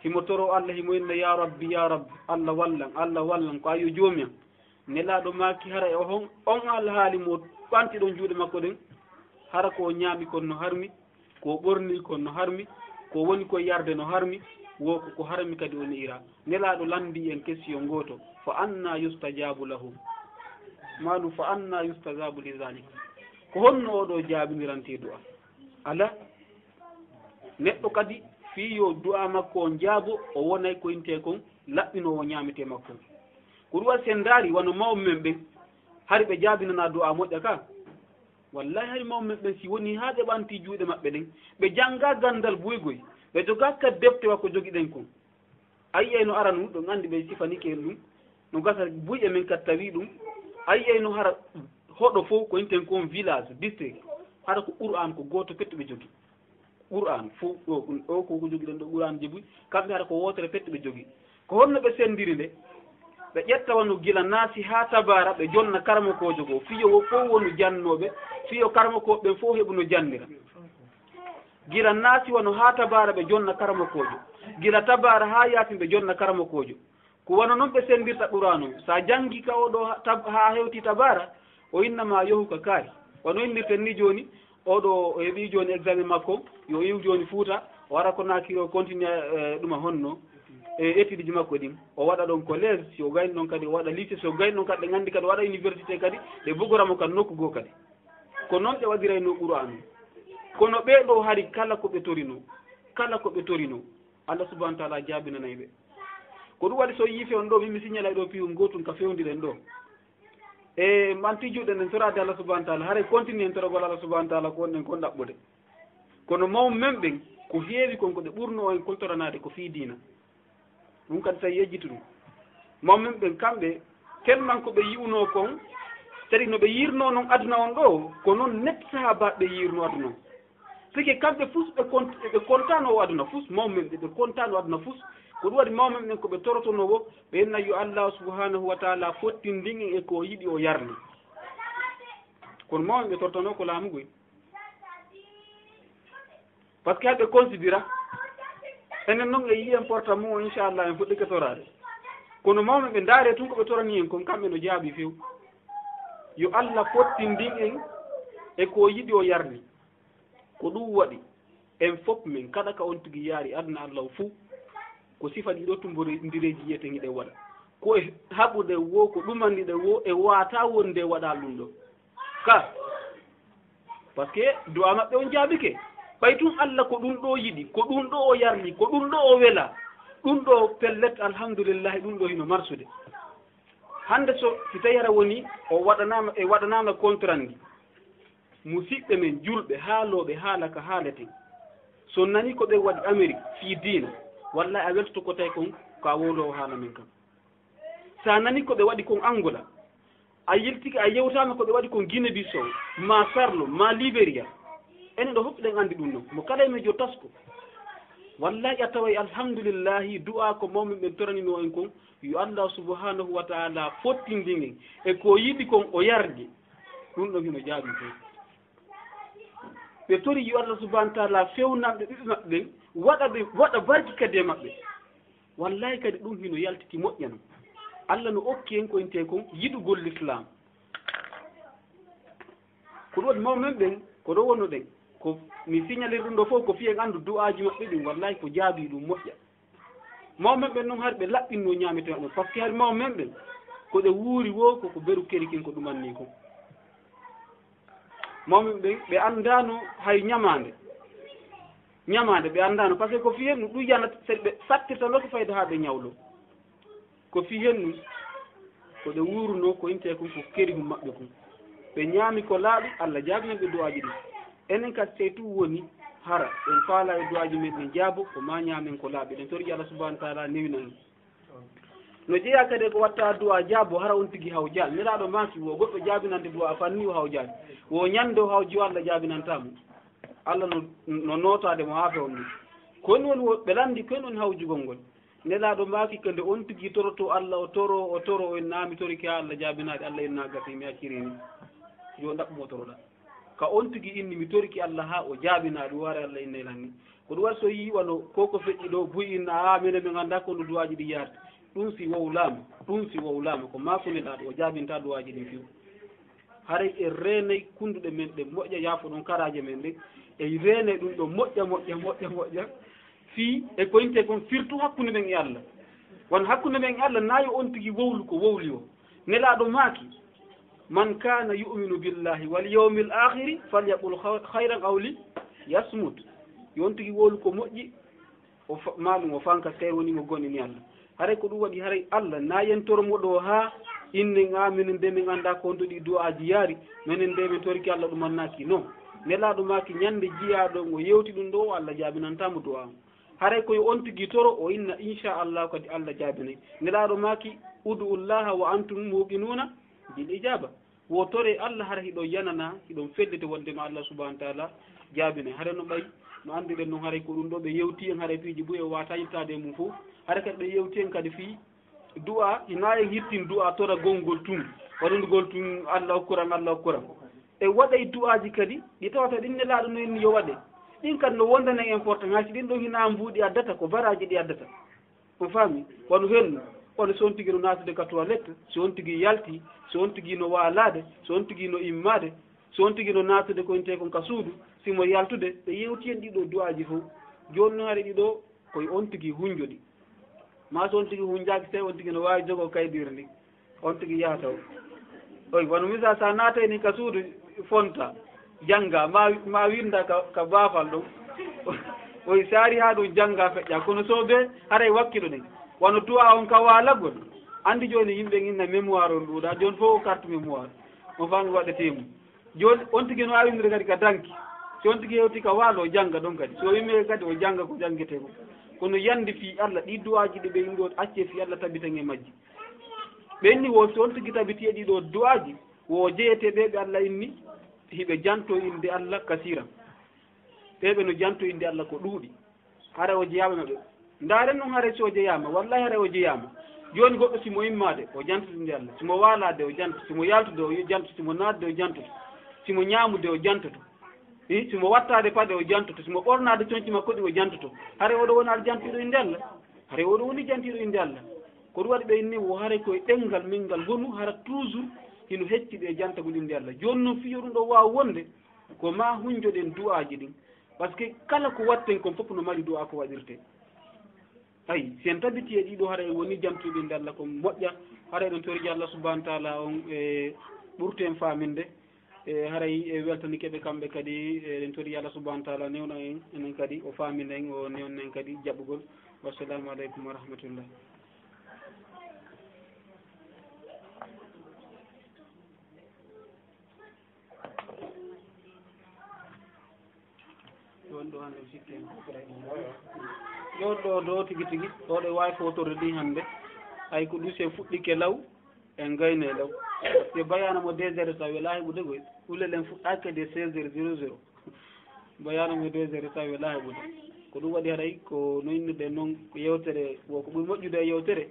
Himo toro Alla, himo inna, "Ya Rabbi, ya Rabbi, Alla wallan, Alla wallan, ko a yo Joomi an." Nelaaɗo maaki, hara e on, on alhaali mo ɓanti ɗon juuɗe makko ɗen, hara ko o ñaami kon no harmi, ko o ɓorniri kon no harmi, ko woni ko yarde no harmi, wo ko, ko harmi kadi o ne'ira. Nelaaɗo lanndii en question ngooto, "Fa anna yustajabu lahu?" Maanu, "Fa anna yustajabu li zalik?" Ko honno oɗo jaabinirantee du'a? Alaa. Neɗɗo kadi, fii yo du'a makko on jaabo, o wonay ko intee kon laɓɓinoowo ñaametee makko on. Ko ɗum waɗi si en ndaari wano mawɓe men ɓen, hari ɓe jaabinanaa du'a moƴƴa ka. Wallahi hari mawɓe men ɓen si woni haa ɓe ɓanti juuɗe maɓɓe ɗen, ɓe janngaa ganndal buygoy, ɓe jogaa ka defte wa ko jogiɗen kon. A yi'ay no aranu, ɗon anndi ɓe sifanike en ɗum. No gasa buyɗe men kadi tawi ɗum. A yi'ay no hara hoɗo fof ko inten kon village, district. Hara ko Qur'an ko gooto petto ɓe jogi. Qur'an fof ɗo, ɗum ɗo ko ko jogiɗen ɗo Qur'an ji buy. Kamɓe hara ko wootere petto ɓe jogi. Ko honno ɓe senndiri nde? Ɓe ƴetta wano gila naasi haa tabaara ɓe jonna karamokoojo goo. Fiyo wo fof wonu jannooɓe, fiyo karamokooɓe ɓen fof heɓu no janndira. Gila naasi wano haa tabaara ɓe jonna karamokoojo. Gila tabaara haa yaasin ɓe jonna karamokoojo. Ko wano non ɓe senndirta Qur'aanu on. Sa janngi ka o ɗo ha-, tab-, haa hewti tabaara, o inna ma yohu ka kaari. Wano innirten ni jooni, o ɗo o heɓi jooni examen makko, yo iw jooni Fuuta, o ara Konaakiri o continue, eh, ɗuma honno, e étude ji makko ɗin. O waɗa ɗon collège, si o gayni ɗon kadi o waɗa lycée, si o gayni ɗon kadi ɗe nganndi kadi o waɗa université kadi, ɓe bugora mo kan nokku goo kadi. Ko non ɓe waɗiraynoo Qur'aanu. Kono ɓee ɗoo hari kala ko ɓe torinoo, kala ko ɓe torinoo, Allah subhanahu wa ta'ala jaabinanay ɓe. Ko ɗum waɗi so yiife on ɗoo, min mi signalay ɗoo piiwum gootun ka fewndiren ɗoo. E manti juuɗe nden toraade Allah subhanahu wa ta'ala, haray continue en toragol Allah subhanahu wa ta'ala ko wonɗen kon ɗaɓɓude. Kono mawɓe men ɓen, ko heewi kon ko ɓe ɓurnoo en kon toranaade ko fii diina. Ɗum kadi tawi yejjitu ɗum. Mawɓe men ɓen kamɓe, tellement ko ɓe yi'unoo kon, c'est-à-dire no ɓe yiirnoo non aduna on ɗoo, ko non net sahaabaaɓe ɓe yiirnoo aduna on. Sike kamɓe fus ɓe kon-, ɓe kontaano o aduna fus, mawɓe men ɓe, ɓe kontaano aduna fus. Ko ɗum waɗi mawɓe men ɓen ko ɓe torotonoo wo, ɓe inna yo Allah subhanahu wa ta'ala fottindin en e ko o yiɗi o yarli. Kono mawɓe ɓe torotonoo ko laamu goy. Parce que haɓe considéra, enen non e yiyen porta mum, inchallah, en fuɗɗike toraade. Kono mawɓe ɓe ndaare tun ko ɓe torani en kon, kamɓe no jaabi few. Yo Allah fottindin en e ko o yiɗi o yarni. Ko ɗum waɗi, en fof men, kala ka on tigi yaari aduna Allah o fuu, ko sifa ɗiɗo tumborindireeji yiyeten hiɗen waɗa. Ko e haɓude wo, ko ɗumanɗiɗen wo, e waata wonde waɗa ɗum ɗo. Ka, parce que du'a maɓɓe on jaabike. Ɓay tun Allah ko ɗum ɗo yiɗi, ko ɗum ɗo o yarli, ko ɗum ɗo o wela, ɗum ɗo pellet, alhamdulillahi, ɗum ɗo hino marsude. Hannde so, si tawi hara woni o waɗanaama, e waɗanaama contrat ndi, musiɓɓe men julɓe, haalooɓe haala ka haaleten, so nani ko ɓe waɗi Amérique fii diina, wallahi a weltoto ko tawi kon ko a wowloowo haala men kan. Sa nani ko ɓe waɗi kon Angola, a yiltike, a yewtaama ko ɓe waɗi kon Guinée Bissau, ma Sarlo, ma Liberia. Enen ɗo fof ɗen anndi ɗum ɗon. Mo kala e men jo tasko. Wallahi a taway alhamdulillahi du'a ko mawɓe ɓen toraninoo en kon, yo Allah subhanahu wa ta'ala fottindin en e ko yiɗi kon o yardi. Ɗum ɗon hino jaabi fof. Ɓe tori yo Allah subhanahu wa taala fewnan ɓe ɓiɓɓe maɓɓe ɓen, waɗa ɓe, waɗa barki kadi e maɓɓe. Wallahi kadi ɗum hino yaltiti moƴƴa non. Allah no okki en ko intee kon yiɗugol Lislaam. Ko ɗum waɗi mawɓe men ɓen, ko ɗo wonno ɗen. Ko mi signaliri ɗum ɗo fof, ko fii en anndu du'aaji maɓɓe ɗin, wallahi ko jaabii ɗum moƴƴa. Mawɓe men ɓen non hari ɓe laɓɓinno ñaametee maɓɓe, parce que hari mawɓe men ɓen, ko ɓe wuuri woo, ko ko beru keri kin ko ɗumanni kon. Mawɓe men ɓen, ɓe anndaano hay ñamaande. Ñamaande ɓe anndaano, parce que ko fii hen ɗum yanata, se ɓe sattirta ɗo ko fayda haa ɓe ñawlo. Ko fii hen ɗum, ko ɓe wuurunoo, ko intee kon ko keri hum maɓɓe kon. Ɓe ñaami ko laaɓi, Allah jaabinan ɓe du'aaji ɗin. Enen kadi, sey tun woni hara en faalaa e du'aaji men ɗin jaabo, ko ma ñaamen ko laaɓi. Eɗen torji Allah subhanahu wa taala newina en. No jeyaa kadi e ko watta du'aa jaabo, hara on tigi hawjaali. Nelaaɗo maaki, wo goɗɗo jaabinande du'aa fanni o hawjaali. Wo ñande o hawji o Allah jaabinantaa mo. Allah no, no nootaade mo haa fewndo. Ko ɗum woni wo-, ɓe lanndi ko ɗum woni hawjugol ngol. Nelaaɗo maaki ko nde on tigi torotoo Allah, o toroo, o toroo, o inna mi torike haa Allah jaabinaade, Allah inna gasi mi acciri ni. Yo ɗaɓɓu mo toroɗaa. Ka on tigi inni mi toriki Allah haa o jaabinaa ɗum, ware Allah inna ilan ni. Ko ɗum waɗi so yii wano ko ko feƴƴi ɗo, buy inna, "Aa, minen min anndaa ko no duwaaji ɗi yaarta." Ɗum si wowlaama, ɗum si wowlaama, ko maa ko nelaaɗo o jaabinta duwaaji ɗin few. Haray en reenay kunnduɗe men ɗen moƴƴa, yaafo ɗon karaaje men ɗen, en reenay ɗum ɗo moƴƴa, moƴƴa, moƴƴa, moƴƴa, fii e ko inte kon, surtout hakkunde men e Allah. Won hakkunde men e Allah, naa yo on tigi wowlu ko wowli o. Nelaaɗo maaki, "Man kana yu'minu billahi wal yawmil akhiri falyaqul kha-, khayran aw li yasmut." Yo on tigi wowlu ko moƴƴi, o fa-, maa ɗum o fanka, si tawi woni mo gomɗini Allah. Haray ko ɗum waɗi, haray Allah na yen toro mo ɗo haa innen, a minen de min anndaa ko honto ɗi du'aaji yaari, minen de min toriki Allah ɗum annaaki. Non, Nelaaɗo maaki ñande jiyaaɗo ngo yewti ɗum ɗo, o Allah jaabinantaa mo du'aa on. Haray ko yo on tigi toro, o inna, "Insha Allah," kadi Allah jaabinay. Nelaaɗo maaki, "Ud'u Allaha wa antum muqinuuna bil ijaaba." Wo tore Allah, hara hiɗon yanana, hiɗon felliti wonde ma Allah subhanahu wa taala jaabinay. Hara no ɓay, no annduɗen non, haray ko ɗum ɗo ɓe yewti en, haray piiji buy o waata yettaade e mum fof. Hara kadi ɓe yewti en kadi fii du'a, hina en hittin du'a toragol ngol tun, waɗugol tun, "Allah okkuran, Allah okkuran." E waɗay du'aaji kadi, ɗi tawata ɗin Nelaaɗo no inni yo waɗe. Ɗin kadi no wondana en importance, hay si ɗin ɗon hina mbuuɗi addata, ko baraaji ɗi addata. On faami? Wano hennu, wano si on tigi no naatude ka toilette, si on tigi yalti, si on tigi no waalaade, si on tigi no immaade, si on tigi no naatude ko intee kon ka suudu, si mo yaltude, ɓe yewti en ɗiɗo du'aaji fof. Jooni no hari ɗiɗo, ko e on tigi hunjoɗi. Maa so on tigi hunjaaki, si tawi on tigi no waawi jogoo kaydiire ndin, on tigi yaha taw. Oy, wano misal, so a naatay ni ka suudu fonta, jannga, ma, ma winnda ka, ka baafal ɗon. Oy, si ari haa ɗum jannga feƴƴa. Kono so be, haray wakkiloɗen. Wano du'a on ka waalagol. Anndi jooni yimɓe inna mémoire on ɗuuɗa. Jooni fof ko carte mémoire. On faami waɗetee mum. Jooni, on tigi no waawi winndude kadi ka danki. Si on tigi hewti ka waalo, o jannga ɗon kadi. Si o immii kadi, o jannga ko janngetee ko. Kono yande fii Allah, ɗi du'aaji ɗi ɓe yimɓe on accee fii Allah tabitan e majji. Ɓe inni wo si on tigi tabiti e ɗiɗo du'aaji, wo jeyetee ɓe ɓe Allah inni, hiɓe janto innde Allah kasiiran. Ɓe ɓe no janto innde Allah ko ɗuuɗi. Haray o jeyaama maɓɓe. Ndaaren non, haray si o jeyaama, wallahi haray o jeyaama. Jooni goɗɗo si mo immaade, o jantoto innde Allah. Si mo waalaade, o jantoto. Si mo yaltude, o jantoto. Si mo naatde, o jantoto. Si mo ñaamude, o jantoto. Hi, si mo wattaade paɗe, o jantoto. Si mo ɓornaade conci makko ɗi, o jantoto. Haray oɗo woni aljantiiɗo innde Allah. Haray oɗo woni jantiiɗo innde Allah. Ko ɗum waɗi ɓe inni wo haray ko e ɗemngal men ngal wonu, hara toujours hino hecci ɓe jantagol innde Allah. Jooni non fii yo ɗum ɗo waaw wonde, ko maa hunjoɗen du'aaji ɗin. Parce que kala ko watten kon fof no mari du'a ko waɗirtee. Ay, si en tabitii e ɗiɗo, haray woni jantuɓe innde Allah kon moƴƴa, haray ɗon torji Allah subhanahu wa taala on e ɓurtu en faaminde, e haray e weltanike ɓe kamɓe kadi, e ɗen torji Allah subhanahu wa taala newna en, enen kadi o faamina en, o newna en kadi jaɓugol. Wassalamu aleykum wa rahmatullah. Ɗon ɗo hannde mi sikki en. Ɗon ɗo ɗo tigi tigi, ɗo ɗe waawi fotorde ɗi hannde. Ay ko ɗum se fuɗɗike law, en gayne law. Parce que bayana mo deux heures tawi wela heɓude koy. Ulel en fuɗɗaaki kadi e seize heures zéro zéro. Bayana mo deux heures tawi wela heɓude. Ko ɗum waɗi haray ko no innirɗen noon ko yewtere, wo ko ɓuri moƴƴude e yewtere.